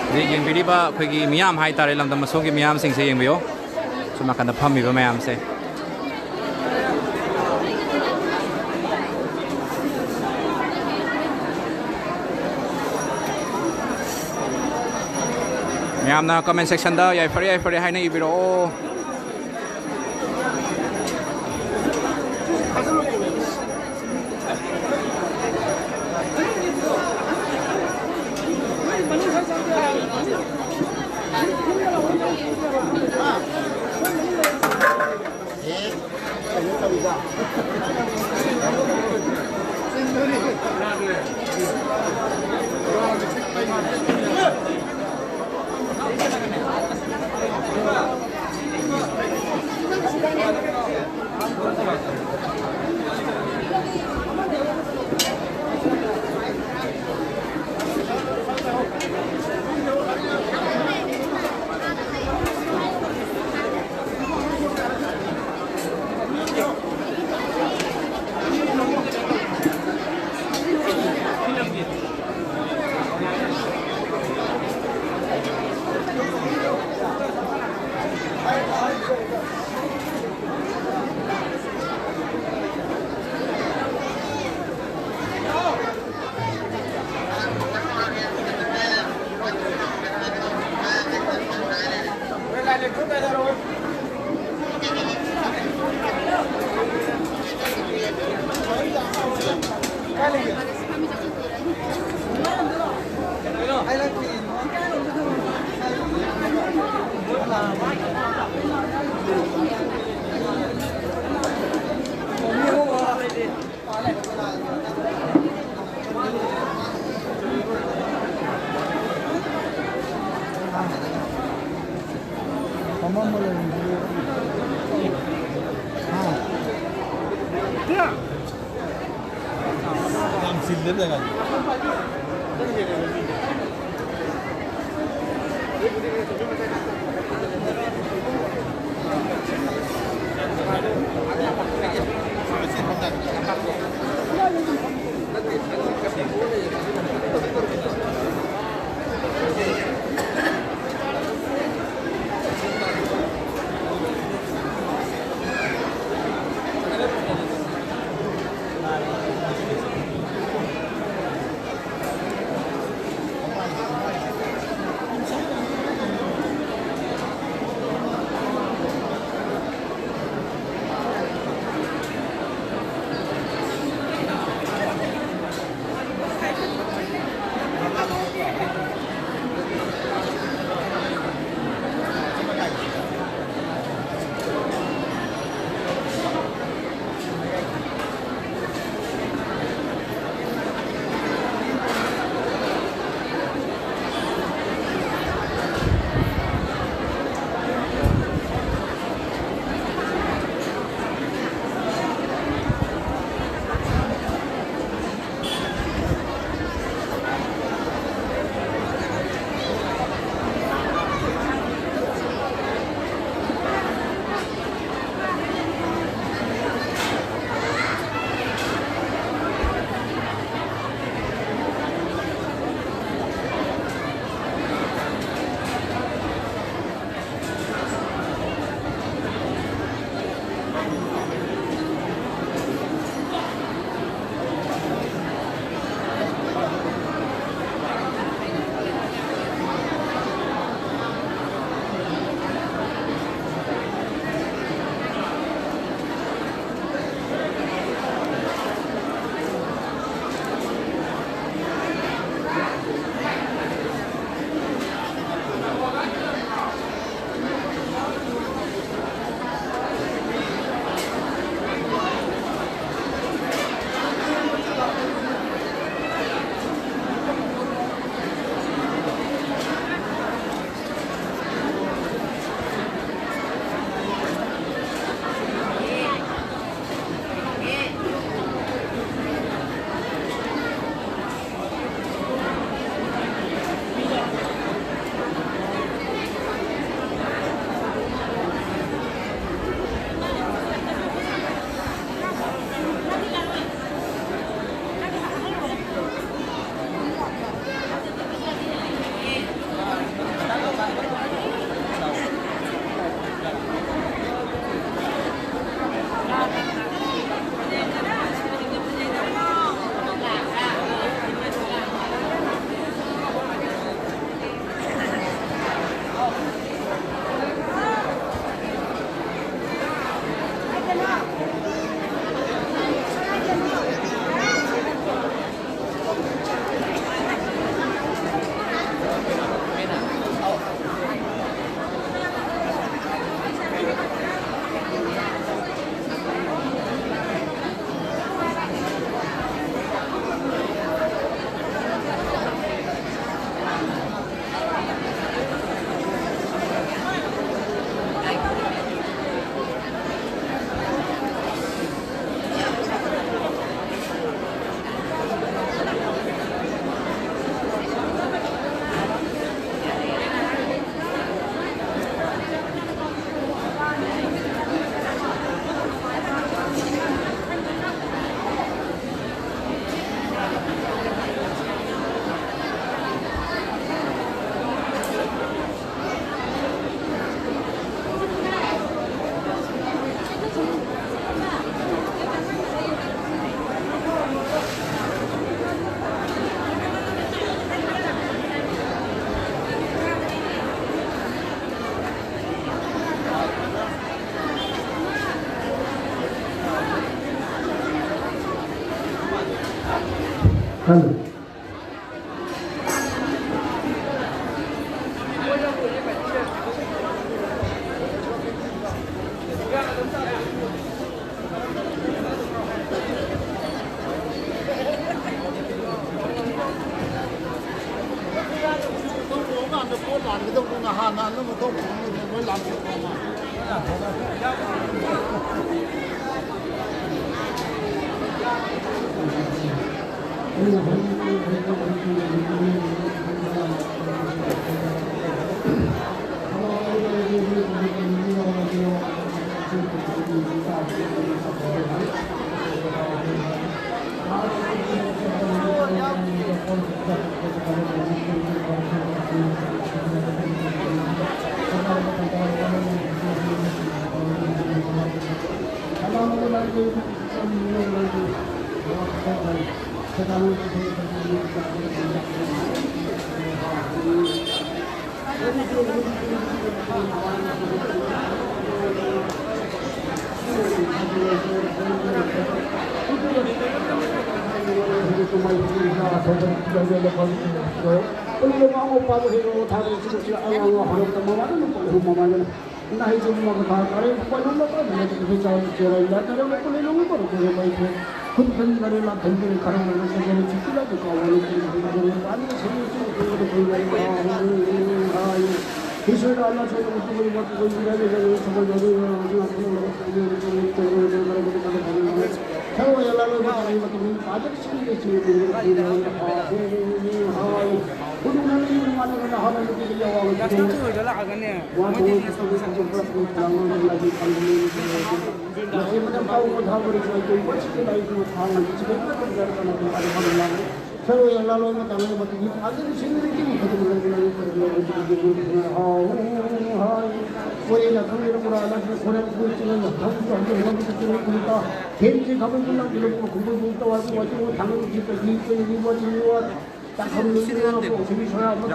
ꯍꯧꯖꯤꯛ ꯌꯦꯡꯕꯤꯔꯤꯕ ꯑꯩꯈꯣꯏꯒꯤ ꯃꯤꯌꯥꯝ ꯍꯥꯏꯇꯥꯔꯦ, ꯂꯝꯗꯝ ꯑꯁꯣꯝꯒꯤ ꯃꯤꯌꯥꯝꯁꯤꯡꯁꯦ ꯌꯦꯡꯕꯤꯌꯨ꯫ ꯁꯣꯝ ꯅꯥꯀꯟꯗ ꯐꯝꯃꯤꯕ ꯃꯌꯥꯝꯁꯦ꯫ ꯃꯌꯥꯝꯅ comment section ꯗ "ꯌꯥꯏꯐꯔꯦ, ꯌꯥꯏꯐꯔꯦ" ꯍꯥꯏꯅ ꯏꯕꯤꯔꯛꯑꯣ꯫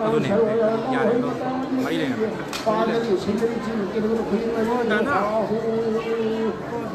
ꯑꯗꯨꯅꯦ꯫ ꯌꯥꯔꯦ, ꯑꯗꯨꯅꯦ꯫ ꯃꯩ ꯂꯩꯔꯝꯃꯦ꯫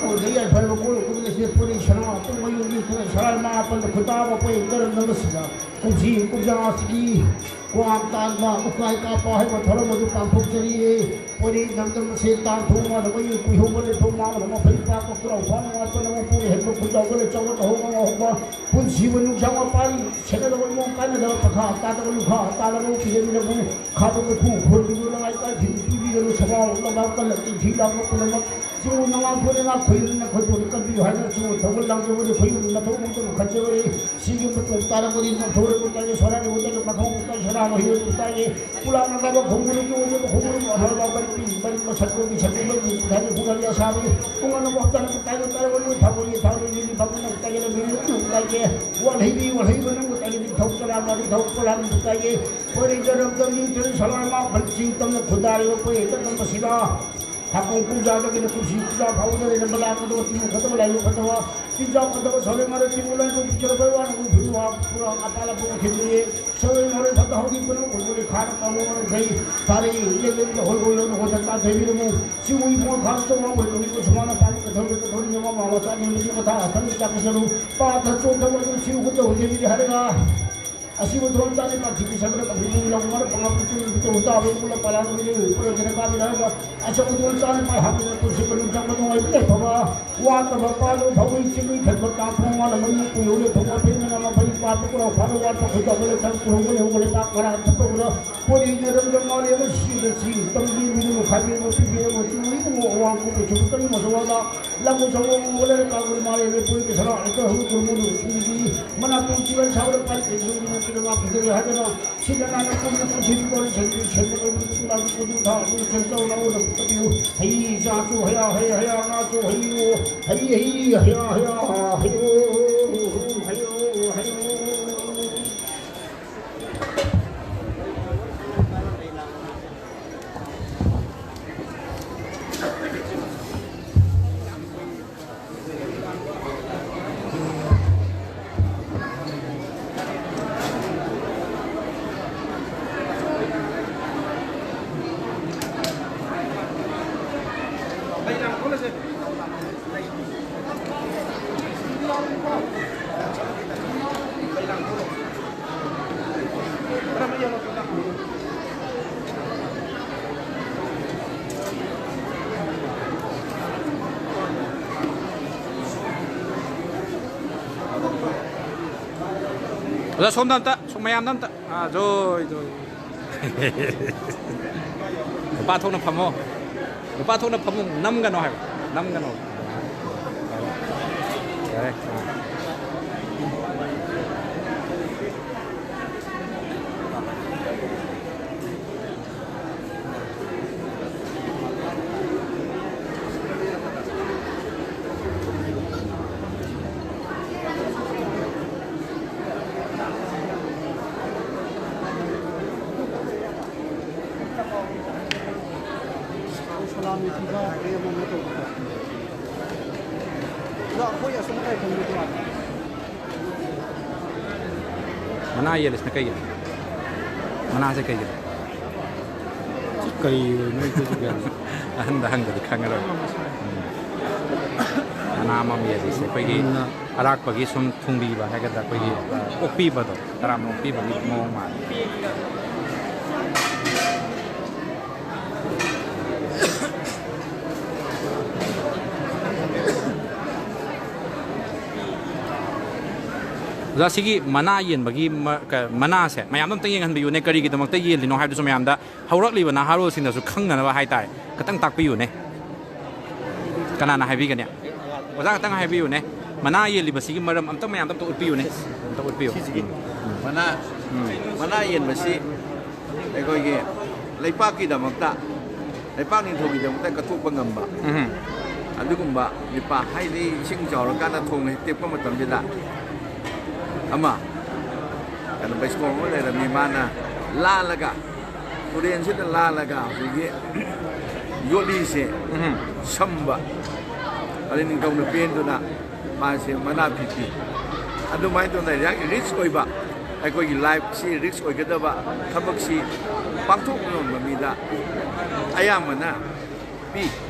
ꯀꯣꯟꯗ ꯌꯥꯏꯐꯔꯕ ꯀꯣꯜ ꯀꯨꯝꯅ ꯁꯤꯗ ꯄꯨꯔꯤ ꯁꯅꯥ ꯄꯨꯡ ꯃꯌꯨꯝꯒꯤ ꯈꯔ ꯁꯔꯥ ꯃꯥꯄꯟꯗ ꯈꯨꯇꯥꯕ ꯑꯩꯈꯣꯏ ꯀꯔꯝꯅꯕ ꯁꯤꯗ ꯀꯨꯝꯁꯤ ꯀꯨꯝꯖꯥ ꯑꯁꯤꯒꯤ ꯀ꯭ꯋꯥꯛ ꯇꯥꯟꯕ, ꯎꯀꯥꯏ ꯀꯥꯞꯄ ꯍꯥꯏꯕ ꯊꯧꯔꯝ ꯑꯗꯨ ꯄꯥꯡꯊꯣꯛꯆꯔꯤꯌꯦ꯫ ꯄꯣꯏꯔꯩ ꯅꯝꯗꯝ ꯑꯁꯦ ꯇꯥꯡ ꯊꯣꯡ ꯃꯥꯗ ꯃꯌꯨꯝ ꯀꯨꯏꯍꯧꯕ ꯂꯩꯐꯝ ꯃꯥꯡꯗ ꯃꯐꯩ ꯄꯥꯛꯄ ꯈꯨꯔꯥꯎ ꯐꯥꯅ ꯋꯥꯠꯄꯅ ꯃꯄꯨꯅ ꯍꯦꯟꯕ ꯈꯨꯟꯖꯥꯎꯕ ꯂꯩꯆꯥꯎꯕ ꯇꯧꯍꯧꯕ ꯉꯥꯎꯍꯧꯕ ꯄꯨꯟꯁꯤꯕ ꯅꯨꯡꯁꯥ ꯃꯄꯥꯟ ꯁꯦꯟꯅꯗꯕ ꯏꯃꯣꯡ ꯀꯥꯟꯅꯗꯕ ꯄꯈꯥ ꯇꯥꯗꯕ ꯂꯨꯈꯥ ꯇꯥꯗꯕ ꯄꯤꯖꯃꯤꯅꯕꯨ ꯈꯥꯕ ꯃꯩꯈꯨ ꯈꯣꯟꯕꯤꯗꯨ ꯂꯃꯥꯏ ꯀꯥꯏ ꯊꯤꯟ ꯄꯤꯕꯤꯒꯅꯨ ꯁꯕꯥꯎ ꯂꯝꯕꯥ ꯀꯜꯂꯛ ꯏꯟꯊꯤ ꯂꯥꯎꯕ ꯄꯨꯝꯅꯃꯛ ꯆꯤꯡ ꯃꯉꯥ ꯊꯣꯛꯅ ꯉꯥ ꯈꯣꯏꯔꯨꯝꯅ ꯈꯣꯏꯕꯨ ꯀꯟꯕꯤꯌꯨ ꯍꯥꯏꯅ ꯆꯤꯡ ꯊꯧꯒꯜ ꯂꯥꯡꯖꯕꯗ ꯈꯣꯏꯔꯨꯝꯅ ꯊꯧꯕ ꯃꯇꯝ ꯈꯟꯖꯕ ꯁꯤꯒꯤ ꯃꯇꯨꯡ ꯇꯥꯔꯛꯄꯗꯤ ꯅꯝꯊꯣꯔꯛꯄ ꯇꯥꯏꯌꯦ, ꯁꯣꯔꯥꯒꯤ ꯃꯇꯝꯗ ꯃꯈꯣꯡ ꯇꯥꯏ, ꯁꯣꯔꯥ ꯃꯍꯤꯔ ꯇꯥꯏꯌꯦ, ꯄꯨꯂꯥꯡꯅ ꯂꯥꯏꯕ ꯈꯣꯡꯒꯨꯂꯨ ꯇꯣꯡꯉꯦ, ꯈꯣꯡꯒꯨꯂꯨ ꯑꯍꯔ ꯂꯥꯎꯕ ꯄꯤ, ꯃꯔꯤ ꯃꯁꯛ ꯀꯣꯕꯤ ꯁꯛ ꯀꯣꯕꯤ ꯃꯤ ꯊꯥꯏꯅ ꯈꯨꯒꯜ ꯌꯥ ꯁꯥꯕꯤ, ꯄꯨꯡ ꯑꯅꯧꯕ ꯍꯛꯆꯥꯡ ꯇꯥꯏꯕ ꯇꯥꯏꯕ ꯂꯣꯏ ꯊꯥꯕ ꯌꯦ ꯊꯥꯕ ꯃꯤꯗꯤ ꯐꯝꯕꯅ ꯇꯥꯏꯌꯦ, ꯃꯤꯗꯤ ꯇꯨꯡ ꯇꯥꯏꯌꯦ, ꯋꯥꯜꯍꯩꯕꯤ ꯋꯥꯜꯍꯩꯕ ꯅꯪꯕꯨ ꯇꯥꯏꯌꯦ, ꯅꯤꯡꯊꯧ ꯆꯔꯥ ꯃꯥ ꯅꯤꯡꯊꯧ ꯄꯣꯂꯥꯡꯕꯨ ꯇꯥꯏꯌꯦ, ꯄꯣꯏꯔꯩ ꯖꯔꯝ ꯖꯝ ꯅꯤꯡꯊꯧ ꯁꯂꯥꯏ ꯃꯥ ꯐꯟꯁꯤꯡ ꯇꯝꯅ ꯈꯨꯟꯗꯥꯔꯤꯕ ꯄꯣꯏꯔꯩ ꯖꯔꯝ ꯑꯁꯤꯗ ꯍꯥꯀꯨꯝ ꯀꯨꯝꯖꯥꯗꯒꯤꯅ ꯀꯨꯝꯁꯤ ꯀꯨꯝꯖꯥ ꯐꯥꯎꯕꯗ ꯂꯩꯔꯝꯕ ꯂꯥꯛꯀꯗꯕ ꯇꯤꯃꯨ ꯈꯠꯇꯕ ꯂꯥꯏꯕꯨ ꯈꯠꯇꯕ ꯆꯤꯟꯖꯥꯎ ꯈꯠꯇꯕ ꯁꯧꯔꯦ ꯃꯔꯛ ꯇꯤꯃꯨ ꯂꯥꯏꯕꯨ ꯄꯤꯛꯆꯔꯕ ꯋꯥꯅ ꯎꯐꯨꯔꯨ ꯋꯥ ꯄꯨꯔꯥ ꯑꯄꯥ ꯂꯥꯄꯨ ꯊꯤꯟꯗꯣꯛꯑꯦ꯫ ꯁꯧꯔꯦ ꯃꯔꯛ ꯐꯠꯇ ꯍꯥꯎꯗꯤ ꯄꯨꯅ ꯎꯐꯨꯔꯨ ꯈꯥꯅ ꯀꯥꯡꯕꯨ ꯃꯔꯛ ꯐꯩ ꯇꯥꯔꯛꯏ ꯏꯂꯦ ꯂꯦ ꯍꯣꯏ ꯍꯣꯏ ꯂꯣꯏꯅ ꯍꯣꯏ ꯆꯥꯛ ꯆꯥ ꯊꯣꯏꯕꯤꯔꯝꯃꯨ꯫ ꯁꯤꯕꯨ ꯏꯕꯨꯡ ꯈꯥ ꯆꯧ ꯋꯥ ꯃꯣꯏ ꯇꯧꯔꯤꯕ ꯁꯨꯃꯥꯏꯅ ꯄꯥꯜꯂꯤ ꯀꯊꯧꯔꯤ ꯀꯊꯧꯔꯤ ꯃꯃꯥ ꯃꯆꯥ ꯅꯦꯝꯕꯗꯤ ꯃꯊꯥ ꯑꯊꯪꯕ ꯆꯥꯛ ꯀꯁꯅꯨ ꯄꯥ ꯊꯛ ꯆꯣ ꯊꯛ ꯑꯗꯨ ꯁꯤꯕꯨ ꯈꯨꯠꯇ ꯍꯧꯖꯤꯛ ꯍꯧꯖꯤꯛ ꯍꯥꯏꯔꯒ ꯑꯁꯤꯕꯨ ꯊꯣꯡ ꯆꯥꯅꯤ ꯄꯥꯛꯊꯤꯕꯤ ꯁꯛꯄꯗ ꯄꯥꯛꯊꯤꯕꯤ ꯂꯧ ꯃꯔꯛ ꯃꯉꯥ ꯄꯨꯡ ꯇꯔꯨꯛ ꯇꯧ ꯇꯥꯕ ꯏꯃꯨꯡꯗ ꯄꯥꯂꯥ ꯅꯨꯃꯤꯠ ꯅꯨꯃꯤꯠ ꯄꯨꯔꯛꯇꯅ ꯀꯥꯕꯤ ꯂꯥꯛꯑꯒ ꯑꯆꯧꯕ ꯊꯣꯡ ꯆꯥꯅꯤ ꯄꯥꯏ ꯍꯥꯞꯄꯤꯅ ꯄꯨꯟꯁꯤ ꯃꯅꯨꯡ ꯆꯪꯕ ꯅꯨꯡꯉꯥꯏꯕ ꯂꯩꯐꯕ ꯋꯥꯠꯇꯕ ꯄꯥꯜꯂꯨ ꯐꯧꯏ ꯆꯤꯡꯏ ꯈꯟꯕ ꯀꯥꯡ ꯐꯣꯡ ꯋꯥꯠꯂ ꯃꯌꯨꯝ ꯀꯨꯏꯍꯧꯔꯦ ꯊꯣꯡ ꯑꯐꯩ ꯃꯅꯥ ꯃꯐꯩ ꯄꯥꯠꯄ ꯀꯨꯔꯥꯎ ꯐꯥꯅ ꯋꯥꯠꯄ ꯈꯣꯏꯗꯧꯕ ꯂꯩꯊꯪ ꯀꯨꯍꯧꯕ ꯂꯩꯍꯧꯕ ꯂꯩꯄꯥꯛ ꯉꯔꯥꯡ ꯐꯠꯇꯧꯕꯗ ꯄꯣꯔꯤ ꯅꯔꯝꯗ ꯃꯥꯂꯦꯕ ꯁꯤꯗ ꯁꯤ ꯇꯝꯕꯤ ꯃꯤꯅꯨ ꯈꯥꯏꯕꯤ ꯑꯃ ꯄꯤꯕꯤ ꯑꯃ ꯆꯤꯡꯏ ꯏꯕꯨꯡꯉꯣ ꯑꯋꯥꯡ ꯀꯨꯝꯕ ꯆꯨꯝ ꯀꯔꯤ ꯃꯁꯨ ꯋꯥꯗ ꯂꯝꯕꯨ ꯁꯪꯒꯣ ꯃꯣꯡꯒꯣ ꯂꯩꯔ ꯀꯥꯡꯕꯨ ꯃꯥꯂꯦꯕ ꯄꯣꯏ ꯀꯁꯔ ꯑꯩꯈꯣꯏ ꯍꯧꯖꯤꯛ ꯀꯨꯔꯃꯨ ꯅꯨꯡꯁꯤꯕꯤ ꯃꯅꯥꯀꯣꯡ ꯆꯤꯕꯟ ꯁꯥꯕꯗ ꯄꯥꯏ ꯀꯩꯁꯨ ꯃꯤꯅ ꯀꯤꯗꯅ ꯐꯖꯔꯦ ꯍꯥꯏꯗꯅ ꯁꯤꯗ ꯅꯥꯟꯅ ꯀꯨꯝꯅ ꯀꯨꯝꯁꯤꯟ ꯀꯣꯟ ꯁꯦꯟꯕꯤ ꯁꯦꯟꯕ ꯀꯣꯏꯕꯗ ꯇꯨꯡꯂꯥꯒꯤ ꯀꯣꯟꯖꯤꯟ ꯊꯥ ꯑꯗꯨ ꯁꯦꯟ ꯆꯥꯎ ꯂꯥꯛꯑꯣꯅ ꯐꯨꯛꯇꯕꯤꯌꯨ꯫ ꯍꯩ ꯆꯥꯁꯨ ꯍꯌꯥ ꯍꯩ ꯍꯌꯥ ꯉꯥꯁꯨ ꯍꯩꯌꯣ꯫ ꯍꯩ ꯍꯩ ꯍꯌꯥ ꯍꯌꯥ ꯍꯩꯌꯣ꯫ ꯍꯩꯌꯣ ꯍꯩꯌꯣ꯫ ꯑꯣꯖꯥ, ꯁꯣꯝꯗ ꯑꯝꯇ, ꯁꯣꯝ ꯃꯌꯥꯝꯗ ꯑꯝꯇ꯫ ꯑꯥ, ꯖꯣꯏ, ꯖꯣꯏ꯫ ꯅꯨꯄꯥ ꯊꯣꯛꯅ ꯐꯝꯃꯣ꯫ ꯅꯨꯄꯥ ꯊꯣꯛꯅ ꯐꯝꯃꯣ, ꯅꯝꯒꯅꯣ ꯍꯥꯏꯕ꯫ ꯅꯝꯒꯅꯣ꯫ ꯌꯥꯔꯦ꯫ ꯑꯥ꯫ ꯃꯅꯥ ꯌꯦꯜꯂꯤꯁꯤꯅ ꯀꯩꯒꯤꯅꯣ? ꯃꯅꯥꯁꯦ ꯀꯩꯒꯤꯅꯣ? ꯀꯔꯤ ꯑꯣꯏꯅꯣ ꯑꯩꯈꯣꯏꯁꯨ ꯒ꯭ꯌꯥꯟ ꯑꯍꯟꯗ ꯍꯪꯗꯗꯤ ꯈꯪꯉꯔꯣꯏ꯫ ꯎꯝ꯫ ꯃꯅꯥ ꯑꯃꯃꯝ ꯌꯦꯜꯂꯤꯁꯦ ꯑꯩꯈꯣꯏꯒꯤ ꯎꯝ꯫ ꯑꯔꯥꯛꯄꯒꯤ ꯁꯨꯝ ꯊꯨꯡꯕꯤꯕ ꯍꯥꯏꯒꯗ꯭ꯔꯥ, ꯑꯩꯈꯣꯏꯒꯤ, ꯑꯥ꯫ ꯑ, ꯑꯣꯛꯄꯤꯕꯗꯣ, ꯇꯔꯥꯝꯅ ꯑꯣꯛꯄꯤꯕꯒꯤ ꯃꯑꯣꯡ ꯃꯥꯜꯂꯦ꯫ ꯑꯣꯖꯥ, ꯁꯤꯒꯤ ꯃꯅꯥ ꯌꯦꯟꯕꯒꯤ ꯃ-, ꯀ-, ꯃꯅꯥꯁꯦ ꯃꯌꯥꯝꯗ ꯑꯝꯇ ꯌꯦꯡꯍꯟꯕꯤꯌꯨꯅꯦ, ꯀꯔꯤꯒꯤꯗꯃꯛꯇ ꯌꯦꯜꯂꯤꯅꯣ ꯍꯥꯏꯕꯗꯨꯁꯨ ꯃꯌꯥꯝꯗ, ꯍꯧꯔꯛꯂꯤꯕ ꯅꯍꯥꯔꯣꯜꯁꯤꯡꯅꯁꯨ ꯈꯪꯅꯅꯕ ꯍꯥꯏꯇꯥꯔꯦ, ꯈꯤꯇꯪ ꯇꯥꯛꯄꯤꯌꯨꯅꯦ꯫ ꯀꯅꯥꯅ ꯍꯥꯏꯕꯤꯒꯅꯤ? ꯑꯣꯖꯥ ꯈꯛꯇꯪ ꯍꯥꯏꯕꯤꯌꯨꯅꯦ꯫ ꯃꯅꯥ ꯌꯦꯜꯂꯤꯕꯁꯤꯒꯤ ꯃꯔꯝ ꯑꯝꯇ ꯃꯌꯥꯝꯗ ꯑꯝꯇ ꯎꯠꯄꯤꯌꯨꯅꯦ꯫ ꯑꯝꯇ ꯎꯠꯄꯤꯌꯨ꯫ ꯁꯤꯁꯤꯒꯤ ꯎꯝ꯫ ꯃꯅꯥ, ꯎꯝ꯫ ꯃꯅꯥ ꯌꯦꯟꯕꯁꯤ ꯑꯩꯈꯣꯏꯒꯤ ꯂꯩꯄꯥꯛꯀꯤꯗꯃꯛꯇ, ꯂꯩꯄꯥꯛ ꯅꯤꯡꯊꯧꯒꯤꯗꯃꯛꯇ ꯀꯠꯊꯣꯛꯄ ꯉꯝꯕ, ꯎꯝ꯫ ꯑꯗꯨꯒꯨꯝꯕ ꯅꯤꯄꯥ, ꯍꯥꯏꯗꯤ ꯏꯁꯤꯡ ꯆꯥꯎꯔꯀꯥꯟꯗ ꯊꯣꯡ ꯍꯦꯛ ꯇꯦꯛꯄ ꯃꯇꯝꯁꯤꯗ ꯑꯃ, ꯀꯩꯅꯣ, ꯕꯩꯁꯀꯣꯝ ꯑꯃ ꯂꯩꯔꯝꯃꯤ, ꯃꯥꯅ ꯂꯥꯜꯂꯒ ꯇꯨꯔꯦꯟꯁꯤꯗ ꯂꯥꯜꯂꯒ ꯍꯧꯖꯤꯛꯀꯤ ꯌꯣꯠꯂꯤꯁꯦ ꯎꯝ꯫ ꯁꯝꯕ, ꯑꯗꯩ ꯅꯤꯡꯊꯧꯅ ꯄꯦꯟꯗꯨꯅ ꯃꯥꯁꯦ ꯃꯅꯥ ꯄꯤꯕꯤ꯫ ꯑꯗꯨꯃꯥꯏꯅ ꯇꯧꯗꯅ ꯌꯥꯝ ꯔꯤꯁꯛ ꯑꯣꯏꯕ, ꯑꯩꯈꯣꯏꯒꯤ ꯂꯥꯏꯐꯁꯤ ꯔꯤꯁꯛ ꯑꯣꯏꯒꯗꯕ ꯊꯕꯛꯁꯤ ꯄꯥꯡꯊꯣꯛꯄ ꯉꯝꯕ ꯃꯤꯗ ꯑꯌꯥꯝꯕꯅ ꯄꯤ꯫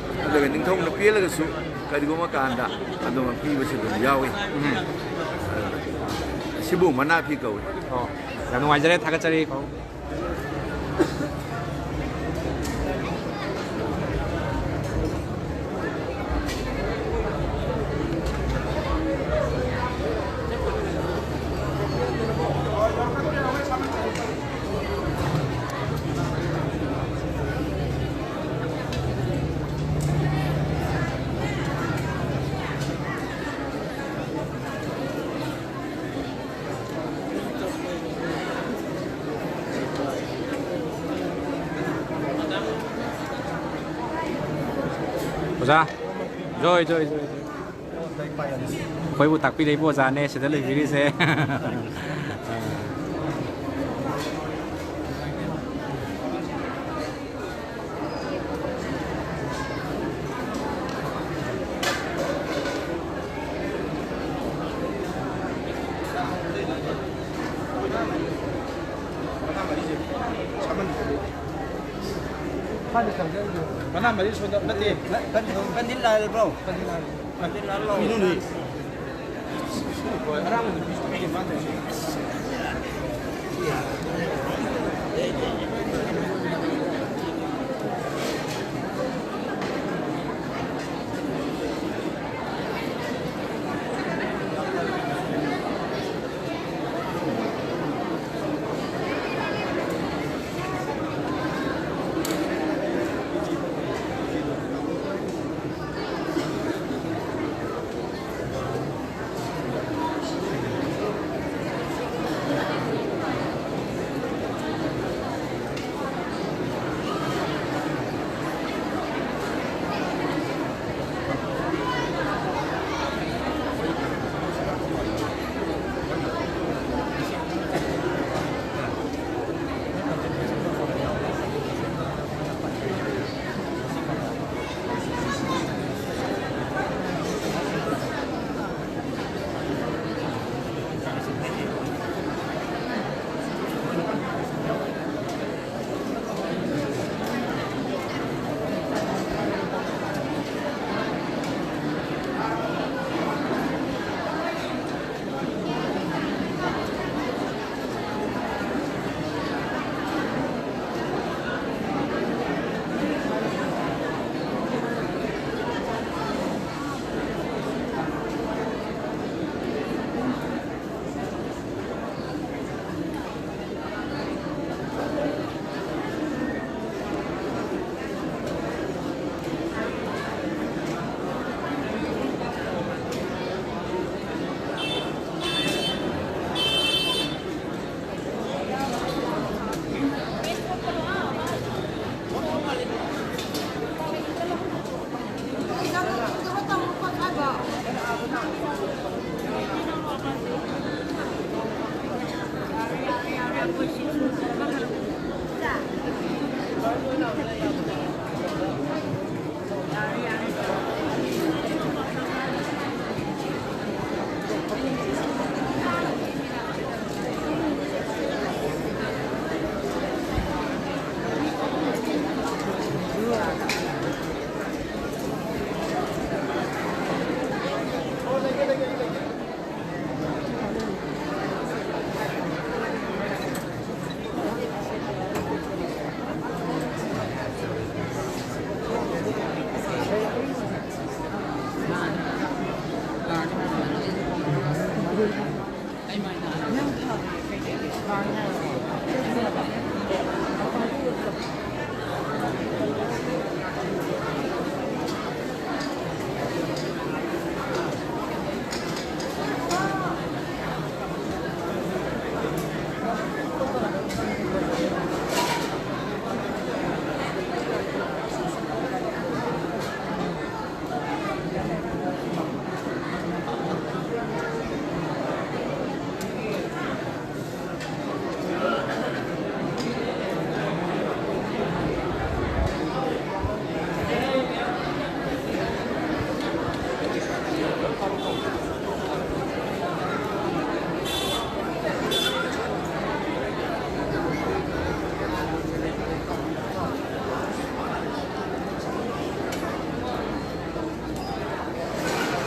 ꯑꯗꯨꯒ ꯅꯤꯡꯊꯧꯅ ꯄꯦꯜꯂꯒꯁꯨ ꯀꯔꯤꯒꯨꯝꯕ ꯀꯥꯟꯗ ꯑꯗꯨꯝ ꯄꯤꯕꯁꯨ ꯑꯗꯨꯝ ꯌꯥꯎꯏ꯫ ꯎꯝ꯫ ꯑꯗꯨꯅ ꯁꯤꯕꯨ ꯃꯅꯥ ꯐꯤ ꯀꯧꯏ꯫ ꯑꯣ, ꯌꯥꯝ ꯅꯨꯡꯉꯥꯏꯖꯔꯦ, ꯊꯥꯒꯠꯆꯔꯤ꯫ ꯑꯣꯖꯥ, ꯖꯣꯏ, ꯖꯣꯏ, ꯖꯣꯏ, ꯖꯣꯏ꯫ ꯑꯩꯈꯣꯏꯕꯨ ꯇꯥꯛꯄꯤꯔꯛꯏꯕ ꯑꯣꯖꯥꯅꯦ ꯁꯤꯗ ꯂꯩꯕꯤꯔꯤꯁꯦ꯫ ꯃꯅꯥ ꯃꯔꯤ ꯁꯣꯏꯗ ꯅꯠꯇꯦ꯫ ꯀꯟꯗꯤꯜ ꯂꯥꯛꯑꯕ꯭ꯔꯣ? ꯀꯟꯗꯤꯜ ꯂꯥꯛꯑꯕ꯭ꯔꯣ? ꯀꯟꯗꯤꯜ ꯂꯥꯛꯑꯕ꯭ꯔꯣ? ꯃꯤꯅꯨꯅꯤ꯫ ꯍꯣꯏ, ꯑꯔꯥꯡꯕꯗꯨ ꯄꯤꯁꯨ ꯄꯤꯗꯦ ꯃꯥ ꯇꯧꯔꯤꯁꯦ꯫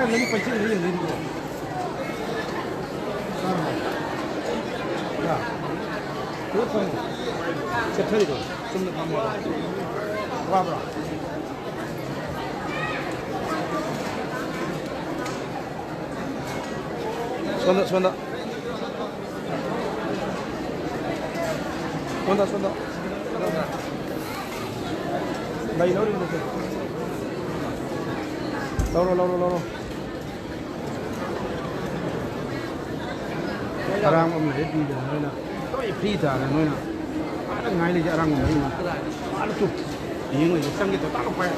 ꯅꯪ ꯄꯩꯁꯥ ꯂꯩ, ꯂꯩ, ꯂꯩ꯫ ꯌꯥ꯫ ꯆꯠꯊꯔꯤꯗꯣ ꯆꯨꯝꯅ ꯐꯝꯃꯣ꯫ ꯋꯥꯕ꯭ꯔꯣ? ꯁꯣꯝꯗ, ꯁꯣꯝꯗ꯫ ꯁꯣꯝꯗ, ꯁꯣꯝꯗ꯫ ꯂꯩ ꯂꯧꯔꯤꯕꯅꯦ ꯁꯦ꯫ ꯂꯧꯔꯣ, ꯂꯧꯔꯣ, ꯂꯧꯔꯣ꯫ ꯑꯔꯥꯡꯕ ꯑꯃ ꯂꯩꯔꯦ, ꯄꯤꯗꯅ ꯅꯣꯏꯅ꯫ ꯂꯣꯏ ꯐ꯭ꯔꯤ ꯇꯥꯔꯦ ꯅꯣꯏꯅ꯫ ꯑꯥꯗ ꯉꯥꯏ ꯂꯩꯁꯦ ꯑꯔꯥꯡꯕ ꯑꯃ ꯂꯩꯔꯦ꯫ ꯑꯥꯗ ꯇꯨ꯫ ꯌꯦꯡ ꯂꯩꯁꯦ, ꯆꯪꯒꯦ ꯇꯧ꯫ ꯇꯥꯛ ꯂꯥꯎ ꯄꯥꯏ꯫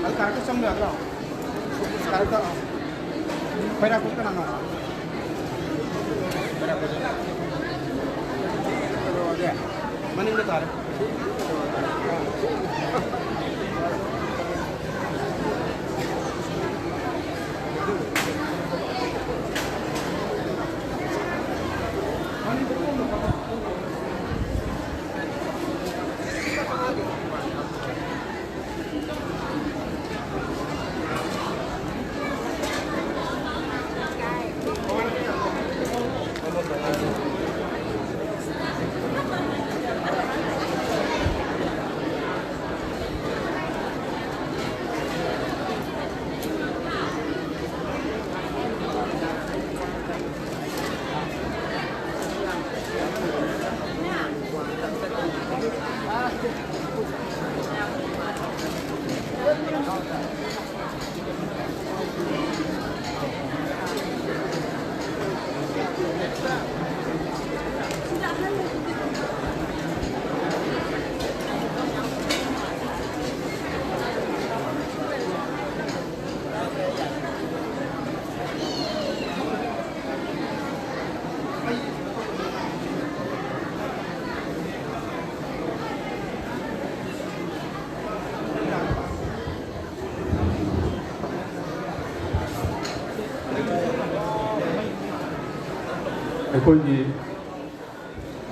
ꯑꯗꯨ ꯀꯔꯦꯛꯇ ꯆꯪꯕ ꯌꯥꯗ꯭ꯔꯣ? ꯀꯔꯦꯛꯇ, ꯑ, ꯈꯣꯏꯔꯥꯛꯄꯁꯤ ꯀꯅꯥꯅꯣ? ꯈꯣꯏꯔꯥꯛꯄꯁꯤ꯫ ꯀꯩꯅꯣꯒꯤ ꯃꯅꯤꯡꯗ ꯇꯥꯔꯦ꯫ ꯑꯩꯈꯣꯏꯒꯤ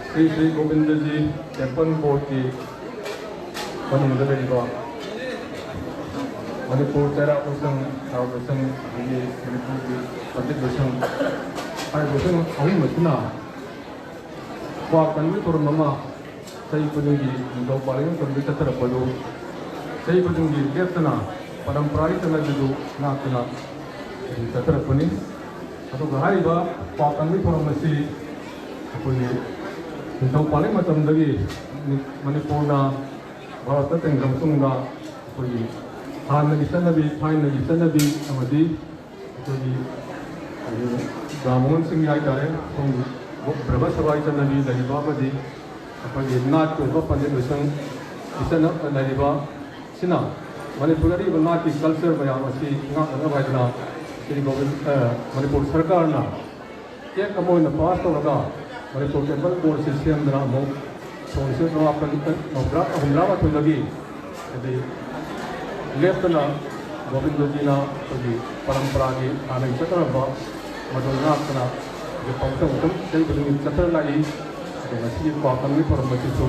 ꯁ꯭ꯔꯤ ꯁ꯭ꯔꯤ ꯒꯣꯕꯤꯟꯗꯖꯤ ꯇꯦꯝꯄꯜ ꯕꯣꯔꯗꯀꯤ ꯃꯅꯨꯡꯗ ꯂꯩꯔꯤꯕ ꯃꯅꯤꯄꯨꯔ ꯆꯩꯔꯥꯛ ꯂꯣꯏꯁꯪ, ꯊꯧꯔꯝ ꯂꯣꯏꯁꯪ, ꯑꯗꯒꯤ ꯃꯅꯤꯄꯨꯔꯒꯤ ꯄꯟꯗꯤꯠ ꯂꯣꯏꯁꯪ ꯍꯥꯏꯔꯤꯕꯁꯤꯡ ꯑꯍꯨꯝ ꯑꯁꯤꯅ ꯀ꯭ꯋꯥꯛ ꯀꯟꯕꯒꯤ ꯊꯧꯔꯝ ꯑꯃ ꯆꯍꯤ ꯈꯨꯗꯤꯡꯒꯤ ꯅꯤꯡꯊꯧ ꯄꯥꯜꯂꯤꯉꯩ ꯃꯇꯝꯗꯒꯤ ꯆꯠꯊꯔꯛꯄꯗꯨ ꯆꯍꯤ ꯈꯨꯗꯤꯡꯒꯤ ꯂꯦꯞꯇꯅ ꯄꯔꯝꯄꯔꯥꯒꯤ ꯆꯠꯅꯕꯤꯗꯨ ꯉꯥꯛꯇꯨꯅ ꯑꯗꯨꯝ ꯆꯠꯊꯔꯛꯄꯅꯤ꯫ ꯑꯗꯨꯒ ꯍꯥꯏꯔꯤꯕ ꯀ꯭ꯋꯥꯛ ꯀꯟꯕꯒꯤ ꯊꯧꯔꯝ ꯑꯁꯤ ꯑꯩꯈꯣꯏꯒꯤ ꯅꯤꯡꯊꯧ ꯄꯥꯜꯂꯤꯉꯩ ꯃꯇꯝꯗꯒꯤ ꯃꯅꯤꯄꯨꯔꯅ ꯚꯥꯔꯠꯇ ꯆꯦꯟꯈ꯭ꯔ ꯃꯇꯨꯡꯗ ꯑꯩꯈꯣꯏꯒꯤ ꯍꯥꯟꯅꯒꯤ ꯆꯠꯅꯕꯤ, ꯊꯥꯏꯅꯒꯤ ꯆꯠꯅꯕꯤ ꯑꯃꯗꯤ ꯑꯩꯈꯣꯏꯒꯤ ꯕ꯭ꯔꯥꯍꯃꯣꯟꯁꯤꯡꯒꯤ ꯍꯥꯏꯇꯥꯔꯦ, ꯁꯣꯝꯒꯤ ꯕ꯭ꯔꯍꯃ ꯁꯚꯥꯒꯤ ꯆꯠꯅꯕꯤ ꯂꯩꯔꯤꯕ ꯑꯃꯗꯤ ꯑꯩꯈꯣꯏꯒꯤ ꯅꯥꯠꯀꯤ ꯑꯣꯏꯕ ꯄꯟꯗꯤꯠ ꯂꯣꯏꯁꯪ ꯏꯆꯠꯅ ꯂꯩꯔꯤꯕ ꯁꯤꯅ ꯃꯅꯤꯄꯨꯔꯗ ꯑꯔꯤꯕ ꯅꯥꯠꯀꯤ ꯀꯜꯆꯔ ꯃꯌꯥꯝ ꯑꯁꯤ ꯉꯥꯛꯅꯅꯕ ꯍꯥꯏꯗꯅ ꯁ꯭ꯔꯤ ꯒꯣꯕꯤꯟ, ꯑ, ꯃꯅꯤꯄꯨꯔ ꯁꯔꯀꯥꯔꯅ ꯑꯦꯛ ꯑꯃ ꯑꯣꯏꯅ ꯄꯥꯁ ꯇꯧꯔꯒ ꯃꯅꯤꯄꯨꯔ ꯇꯦꯝꯄꯜ ꯕꯣꯔꯗꯁꯤ ꯁꯦꯝꯗꯅ ꯑꯃꯨꯛ ꯁꯣꯛꯂꯤꯁꯤꯡ ꯆꯃꯥꯄꯜ ꯃꯧꯗ꯭ꯔꯥ ꯍꯨꯝꯗ꯭ꯔꯥ ꯃꯥꯊꯣꯏꯗꯒꯤ ꯍꯥꯏꯗꯤ ꯂꯦꯞꯇꯅ ꯒꯣꯕꯤꯟꯗꯖꯤꯅ ꯑꯩꯈꯣꯏꯒꯤ ꯄꯔꯝꯄꯔꯥꯒꯤ ꯍꯥꯟꯅꯒꯤ ꯆꯠꯅꯔꯝꯕ ꯃꯗꯨ ꯉꯥꯛꯇꯅ ꯍꯧꯖꯤꯛ ꯐꯥꯎꯕꯗ ꯑꯃꯨꯛꯇꯪ ꯆꯍꯤ ꯈꯨꯗꯤꯡꯒꯤ ꯆꯠꯊꯔ ꯂꯥꯛꯏ꯫ ꯑꯗꯣ ꯉꯁꯤꯒꯤ ꯀ꯭ꯋꯥꯛ ꯀꯟꯕꯒꯤ ꯊꯧꯔꯝ ꯑꯁꯤꯁꯨ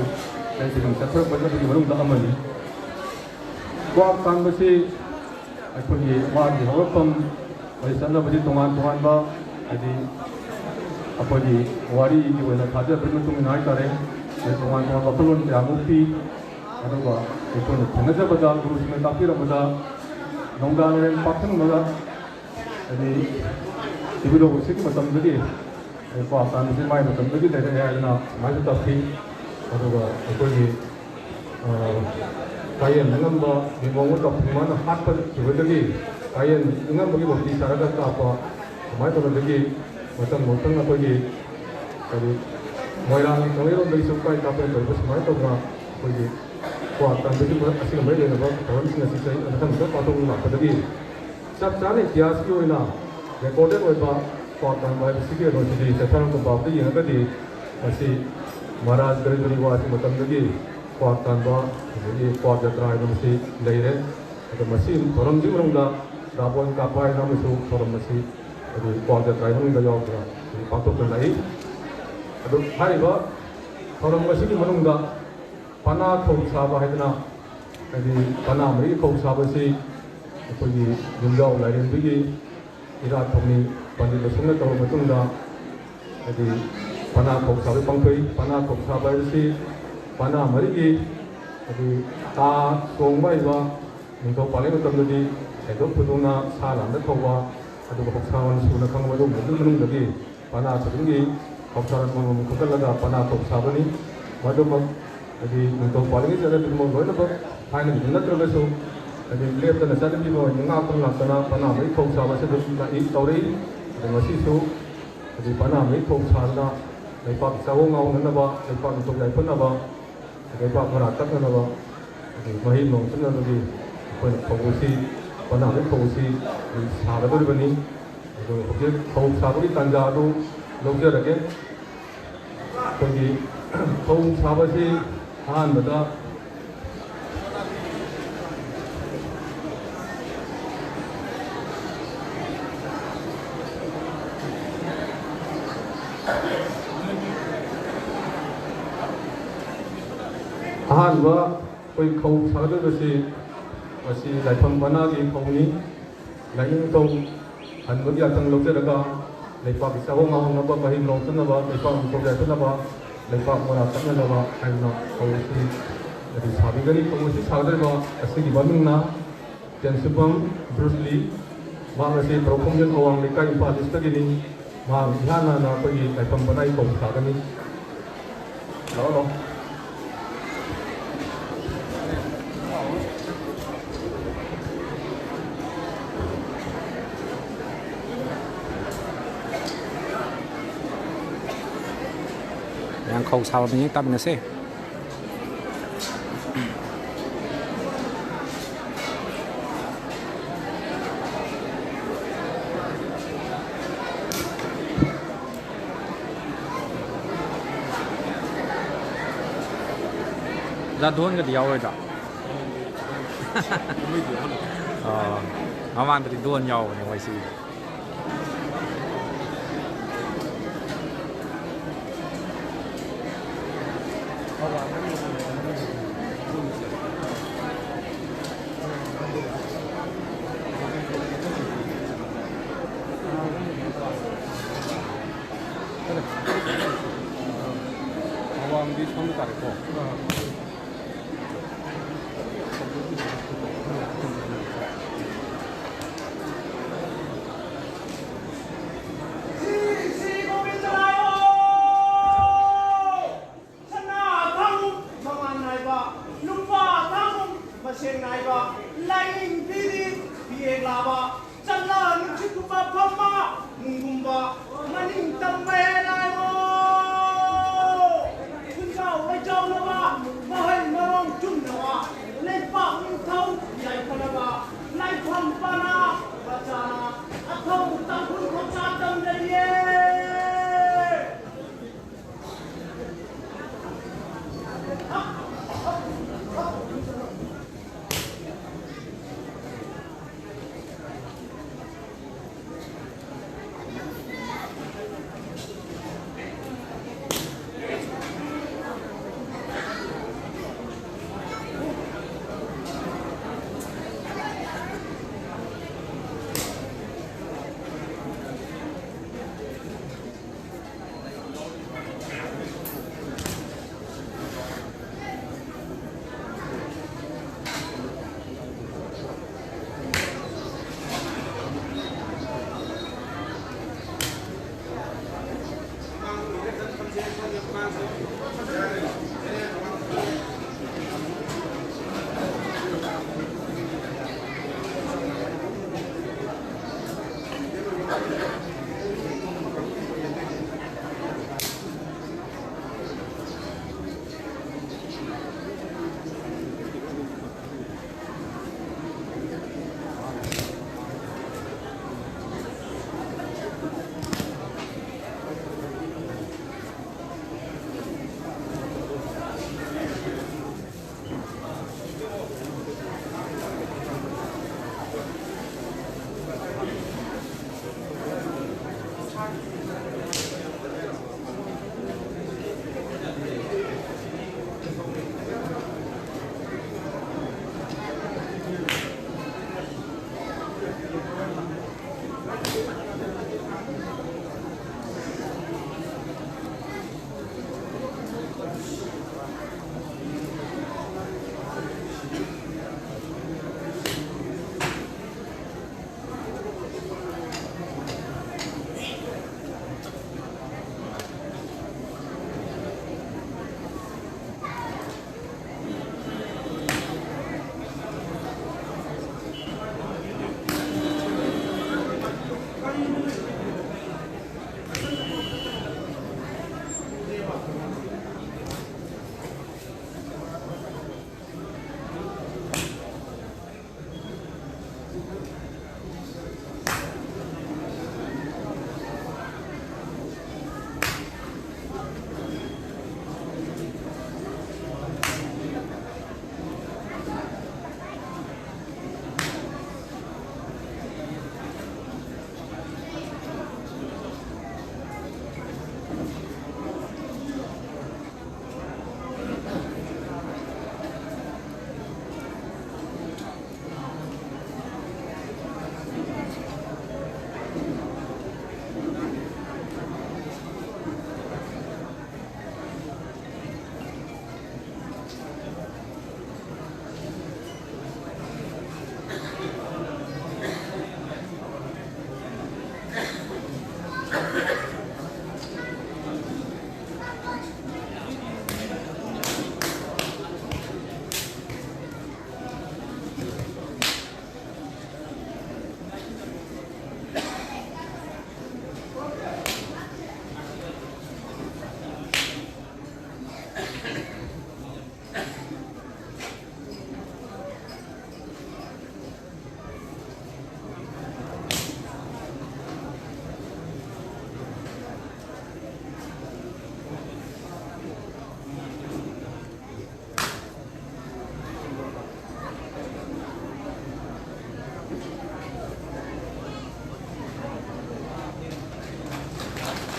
ꯆꯍꯤ ꯈꯨꯗꯤꯡ ꯆꯠꯊꯔꯛꯄ ꯆꯠꯅꯕꯤꯒꯤ ꯃꯅꯨꯡꯗ ꯑꯃꯅꯤ꯫ ꯀ꯭ꯋꯥꯛ ꯇꯥꯟꯕꯁꯤ ꯑꯩꯈꯣꯏꯒꯤ ꯃꯥꯒꯤ ꯍꯧꯔꯛꯐꯝ, ꯃꯁꯤ ꯆꯠꯅꯕꯁꯤ ꯇꯣꯉꯥꯟ ꯇꯣꯉꯥꯟꯕ, ꯍꯥꯏꯗꯤ ꯑꯩꯈꯣꯏꯒꯤ ꯋꯥꯔꯤꯒꯤ ꯑꯣꯏꯅ ꯊꯥꯖꯕꯒꯤ ꯃꯇꯨꯡ ꯏꯟꯅ ꯍꯥꯏꯇꯥꯔꯦ, ꯃꯁꯤ ꯇꯣꯉꯥꯟ ꯇꯣꯉꯥꯟꯕ ꯋꯥꯈꯜꯂꯣꯟ ꯀꯌꯥꯃꯨꯛ ꯄꯤ꯫ ꯑꯗꯨꯒ ꯑꯩꯈꯣꯏꯅ ꯊꯦꯡꯅꯖꯕꯗ, ꯒꯨꯔꯨꯁꯤꯡꯅ ꯇꯥꯛꯄꯤꯔꯝꯕꯗ, ꯅꯣꯡꯗꯥ ꯂꯥꯏꯔꯦꯟ ꯄꯥꯛꯊꯪꯕꯗ ꯍꯥꯏꯗꯤ ꯏꯕꯨꯙꯧ ꯑꯁꯤꯒꯤ ꯃꯇꯝꯗꯒꯤ ꯀ꯭ꯋꯥ ꯇꯥꯟꯕꯁꯤ ꯃꯥꯏ ꯃꯇꯝꯗꯒꯤ ꯂꯩꯔꯛꯑꯦ ꯍꯥꯏꯗꯅ ꯁꯨꯃꯥꯏꯅ ꯇꯧꯈꯤ꯫ ꯑꯗꯨꯒ ꯑꯩꯈꯣꯏꯒꯤ, ꯑ, ꯀꯥꯌꯦꯟ ꯑꯉꯝꯕ ꯃꯤꯃꯣꯡꯕ ꯇꯧꯈꯤ, ꯃꯥꯅ ꯍꯥꯠꯄ ꯊꯤꯕꯗꯒꯤ ꯀꯥꯌꯦꯟ ꯑꯉꯝꯕꯒꯤ ꯃꯨꯔꯇꯤ ꯁꯥꯔꯒ ꯀꯥꯞꯄ, ꯁꯨꯃꯥꯏꯅ ꯇꯧꯕꯗꯒꯤ ꯃꯊꯪ ꯃꯊꯪ ꯑꯩꯈꯣꯏꯒꯤ ꯀꯔꯤ ꯃꯣꯏꯔꯥꯡꯒꯤ ꯀꯪꯂꯩꯔꯣꯝꯗꯒꯤꯁꯨ ꯀꯥꯏ ꯀꯥꯞꯄ ꯇꯧꯕ, ꯁꯨꯃꯥꯏꯅ ꯇꯧꯗꯅ ꯑꯩꯈꯣꯏꯒꯤ ꯀ꯭ꯋꯥ ꯇꯥꯟꯕꯒꯤ ꯑꯁꯤꯒ ꯃꯔꯤ ꯂꯩꯅꯕ ꯊꯧꯔꯝꯁꯤꯡ ꯑꯁꯤ ꯆꯍꯤ ꯃꯊꯪ ꯃꯊꯪ ꯄꯥꯡꯊꯣꯛꯅ ꯂꯥꯛꯄꯗꯒꯤ ꯆꯞ ꯆꯥꯅ ꯏꯇꯤꯍꯥꯁꯀꯤ ꯑꯣꯏꯅ ꯔꯦꯀꯣꯔꯗꯦꯠ ꯑꯣꯏꯕ ꯀ꯭ꯋꯥꯛ ꯇꯥꯟꯕ ꯍꯥꯏꯕꯁꯤꯒꯤ ꯀꯩꯅꯣꯁꯤꯗꯤ ꯆꯠꯊꯔꯛꯄ ꯄꯥꯎꯗ ꯌꯦꯡꯉꯒꯗꯤ ꯃꯁꯤ ꯃꯍꯥꯔꯥꯖ ꯒꯔꯤꯕꯅꯤꯋꯥꯁꯤ ꯃꯇꯝꯗꯒꯤ ꯀ꯭ꯋꯥꯛ ꯇꯥꯟꯕ, ꯑꯗꯒꯤ ꯀ꯭ꯋꯥꯛ ꯖꯇ꯭ꯔꯥ ꯍꯥꯏꯕ ꯃꯁꯤ ꯂꯩꯔꯦ꯫ ꯑꯗꯣ ꯃꯁꯤ ꯊꯧꯔꯝꯁꯤꯒꯤ ꯃꯅꯨꯡꯗ ꯔꯥꯕꯣꯟ ꯀꯥꯞꯄ ꯍꯥꯏꯅ ꯑꯃꯁꯨ ꯊꯧꯔꯝ ꯑꯁꯤ ꯑꯗꯨ ꯀ꯭ꯋꯥꯛ ꯖꯇ꯭ꯔꯥꯒꯤ ꯃꯅꯨꯡꯗ ꯌꯥꯎꯗꯅ ꯄꯥꯡꯊꯣꯛꯇꯨꯅ ꯂꯥꯛꯏ꯫ ꯑꯗꯨ ꯍꯥꯏꯔꯤꯕ ꯊꯧꯔꯝ ꯑꯁꯤꯒꯤ ꯃꯅꯨꯡꯗ ꯄꯅꯥ ꯈꯧ ꯁꯥꯕ ꯍꯥꯏꯗꯅ, ꯍꯥꯏꯗꯤ ꯄꯅꯥ ꯃꯔꯤꯒꯤ ꯈꯧ ꯁꯥꯕꯁꯤ ꯑꯩꯈꯣꯏꯒꯤ ꯌꯨꯝꯖꯥꯎ ꯂꯥꯏꯔꯦꯝꯕꯤꯒꯤ ꯏꯔꯥꯠ ꯊꯧꯅꯤ ꯄꯥꯟꯖꯤꯜ ꯂꯣꯏꯁꯪꯅ ꯇꯧꯔꯕ ꯃꯇꯨꯡꯗ, ꯍꯥꯏꯗꯤ ꯄꯅꯥ ꯈꯧ ꯁꯥꯕ ꯄꯥꯡꯊꯣꯛꯏ꯫ ꯄꯅꯥ ꯈꯧ ꯁꯥꯕ ꯍꯥꯏꯕꯁꯤ ꯄꯅꯥ ꯃꯔꯤꯒꯤ, ꯍꯥꯏꯗꯤ ꯇꯥ ꯆꯣꯡꯕ ꯍꯩꯕ, ꯅꯤꯡꯊꯧ ꯄꯥꯜꯂꯤꯉꯩ ꯃꯇꯝꯗꯗꯤ ꯁꯦꯟꯗꯣꯛ ꯊꯨꯗꯣꯛꯅ ꯁꯥ ꯂꯥꯟꯗ ꯊꯧꯕ, ꯑꯗꯨꯒ ꯍꯣꯛꯁꯥ ꯍꯣꯟ ꯁꯨꯅ ꯈꯪꯕ ꯑꯗꯨꯒꯨꯝꯕꯒꯤ ꯃꯅꯨꯡꯗꯒꯤ ꯄꯅꯥ ꯈꯨꯗꯤꯡꯒꯤ ꯍꯣꯛꯁꯥ ꯑꯃꯃꯝ ꯈꯣꯀꯠꯂꯒ ꯄꯅꯥ ꯈꯧ ꯁꯥꯕꯅꯤ꯫ ꯃꯗꯨꯃꯛ ꯍꯥꯏꯗꯤ ꯅꯤꯡꯊꯧ ꯄꯥꯜꯂꯤꯉꯩ ꯆꯠꯅꯕꯤꯗꯨꯃꯛ ꯂꯣꯏꯅꯃꯛ ꯊꯥꯏꯅꯒꯤꯗꯨ ꯅꯠꯇ꯭ꯔꯒꯁꯨ, ꯍꯥꯏꯗꯤ ꯂꯦꯞꯇꯅ ꯆꯠꯅꯕꯤꯕ ꯑꯣꯏꯅ ꯉꯥꯛꯇꯨꯅ ꯂꯥꯛꯇꯅ ꯄꯅꯥ ꯃꯔꯤ ꯈꯧ ꯁꯥꯕꯁꯤ ꯑꯗꯨꯝ ꯂꯥꯛꯏ, ꯇꯧꯔꯛꯏ꯫ ꯑꯗꯣ ꯉꯁꯤꯁꯨ ꯍꯥꯏꯗꯤ ꯄꯅꯥ ꯃꯔꯤ ꯈꯧ ꯁꯥꯗꯅ ꯂꯩꯄꯥꯛ ꯆꯥꯍꯣꯡ ꯉꯥꯍꯣꯡꯅꯅꯕ, ꯂꯩꯄꯥꯛ ꯅꯤꯡꯊꯧ ꯌꯥꯏꯐꯅꯕ, ꯂꯩꯄꯥꯛ ꯃꯔꯥ ꯇꯛꯅꯅꯕ, ꯑꯗꯒꯤ ꯃꯍꯩ ꯃꯔꯣꯡ ꯆꯠꯅꯕꯒꯤ ꯑꯩꯈꯣꯏꯅ ꯐꯧ ꯑꯁꯤ, ꯄꯅꯥ ꯃꯔꯤ ꯈꯧ ꯑꯁꯤ ꯑꯩꯈꯣꯏ ꯁꯥꯒꯗꯧꯔꯤꯕꯅꯤ꯫ ꯑꯗꯨ ꯍꯧꯖꯤꯛ ꯐꯧ ꯁꯥꯕꯒꯤ ꯇꯥꯟꯖꯥ ꯑꯗꯨ ꯂꯧꯖꯔꯒꯦ꯫ ꯑꯩꯈꯣꯏꯒꯤ ꯐꯧ ꯁꯥꯕꯁꯤ ꯑꯍꯥꯟꯕꯗ ꯑꯍꯥꯟꯕ ꯑꯩꯈꯣꯏ ꯈꯧ ꯁꯥꯒꯗꯧꯔꯤꯕꯁꯤ ꯃꯁꯤ ꯂꯥꯏꯐꯝ ꯄꯅꯥꯒꯤ ꯈꯧꯅꯤ꯫ ꯂꯥꯏꯅꯤꯡꯊꯧ ꯍꯟꯕꯒꯤ ꯌꯥꯊꯪ ꯂꯧꯖꯔꯒ ꯂꯩꯄꯥꯛꯀꯤ ꯆꯥꯍꯣꯡ ꯉꯥꯍꯣꯡꯅꯕ, ꯃꯍꯩ ꯃꯔꯣꯡ ꯆꯠꯅꯕ, ꯂꯩꯄꯥꯛ ꯅꯤꯡꯊꯧ ꯌꯥꯏꯐꯅꯕ, ꯂꯩꯄꯥꯛ ꯃꯔꯥ ꯇꯛꯅꯅꯕ ꯍꯥꯏꯗꯨꯅ ꯈꯧ ꯑꯁꯤ ꯑꯗꯨ ꯁꯥꯕꯤꯒꯅꯤ꯫ ꯈꯧ ꯑꯁꯤ ꯁꯥꯒꯗꯧꯔꯤꯕ ꯑꯁꯤꯒꯤ ꯃꯃꯤꯡꯅ ꯇꯦꯟꯁꯨꯄꯝ ꯕ꯭ꯔꯨꯁ ꯂꯤ꯫ ꯃꯍꯥꯛ ꯑꯁꯤ ꯄ꯭ꯔꯣꯐꯣꯡꯖꯟ ꯑꯋꯥꯡ ꯂꯩꯀꯥꯏ, ꯏꯝꯐꯥꯜ ꯏꯁꯇꯒꯤꯅꯤ꯫ ꯃꯍꯥꯛ ꯏꯍꯥꯟ ꯍꯥꯟꯅ ꯑꯩꯈꯣꯏꯒꯤ ꯂꯥꯏꯐꯝ ꯄꯅꯥꯒꯤ ꯈꯧ ꯁꯥꯒꯅꯤ꯫ ꯂꯥꯛꯑꯣ, ꯂꯥꯛꯑꯣ꯫ ꯃꯌꯥꯝ ꯈꯧ ꯁꯥꯕ ꯃꯤꯌꯦꯡ ꯇꯥꯃꯤꯟꯅꯁꯦ꯫ ꯑꯣꯖꯥ, ꯙꯣꯟꯒꯗꯤ ꯌꯥꯎꯔꯣꯏꯗ꯭ꯔꯣ? ꯑꯣ, ꯃꯃꯥꯡꯗꯗꯤ ꯙꯣꯟ ꯌꯥꯎꯕꯅꯦ ꯃꯣꯏ ꯁꯤꯒꯤꯗꯤ꯫ ꯑꯋꯥꯡꯗꯤ ꯁꯣꯝꯗ ꯇꯥꯔꯦꯀꯣ꯫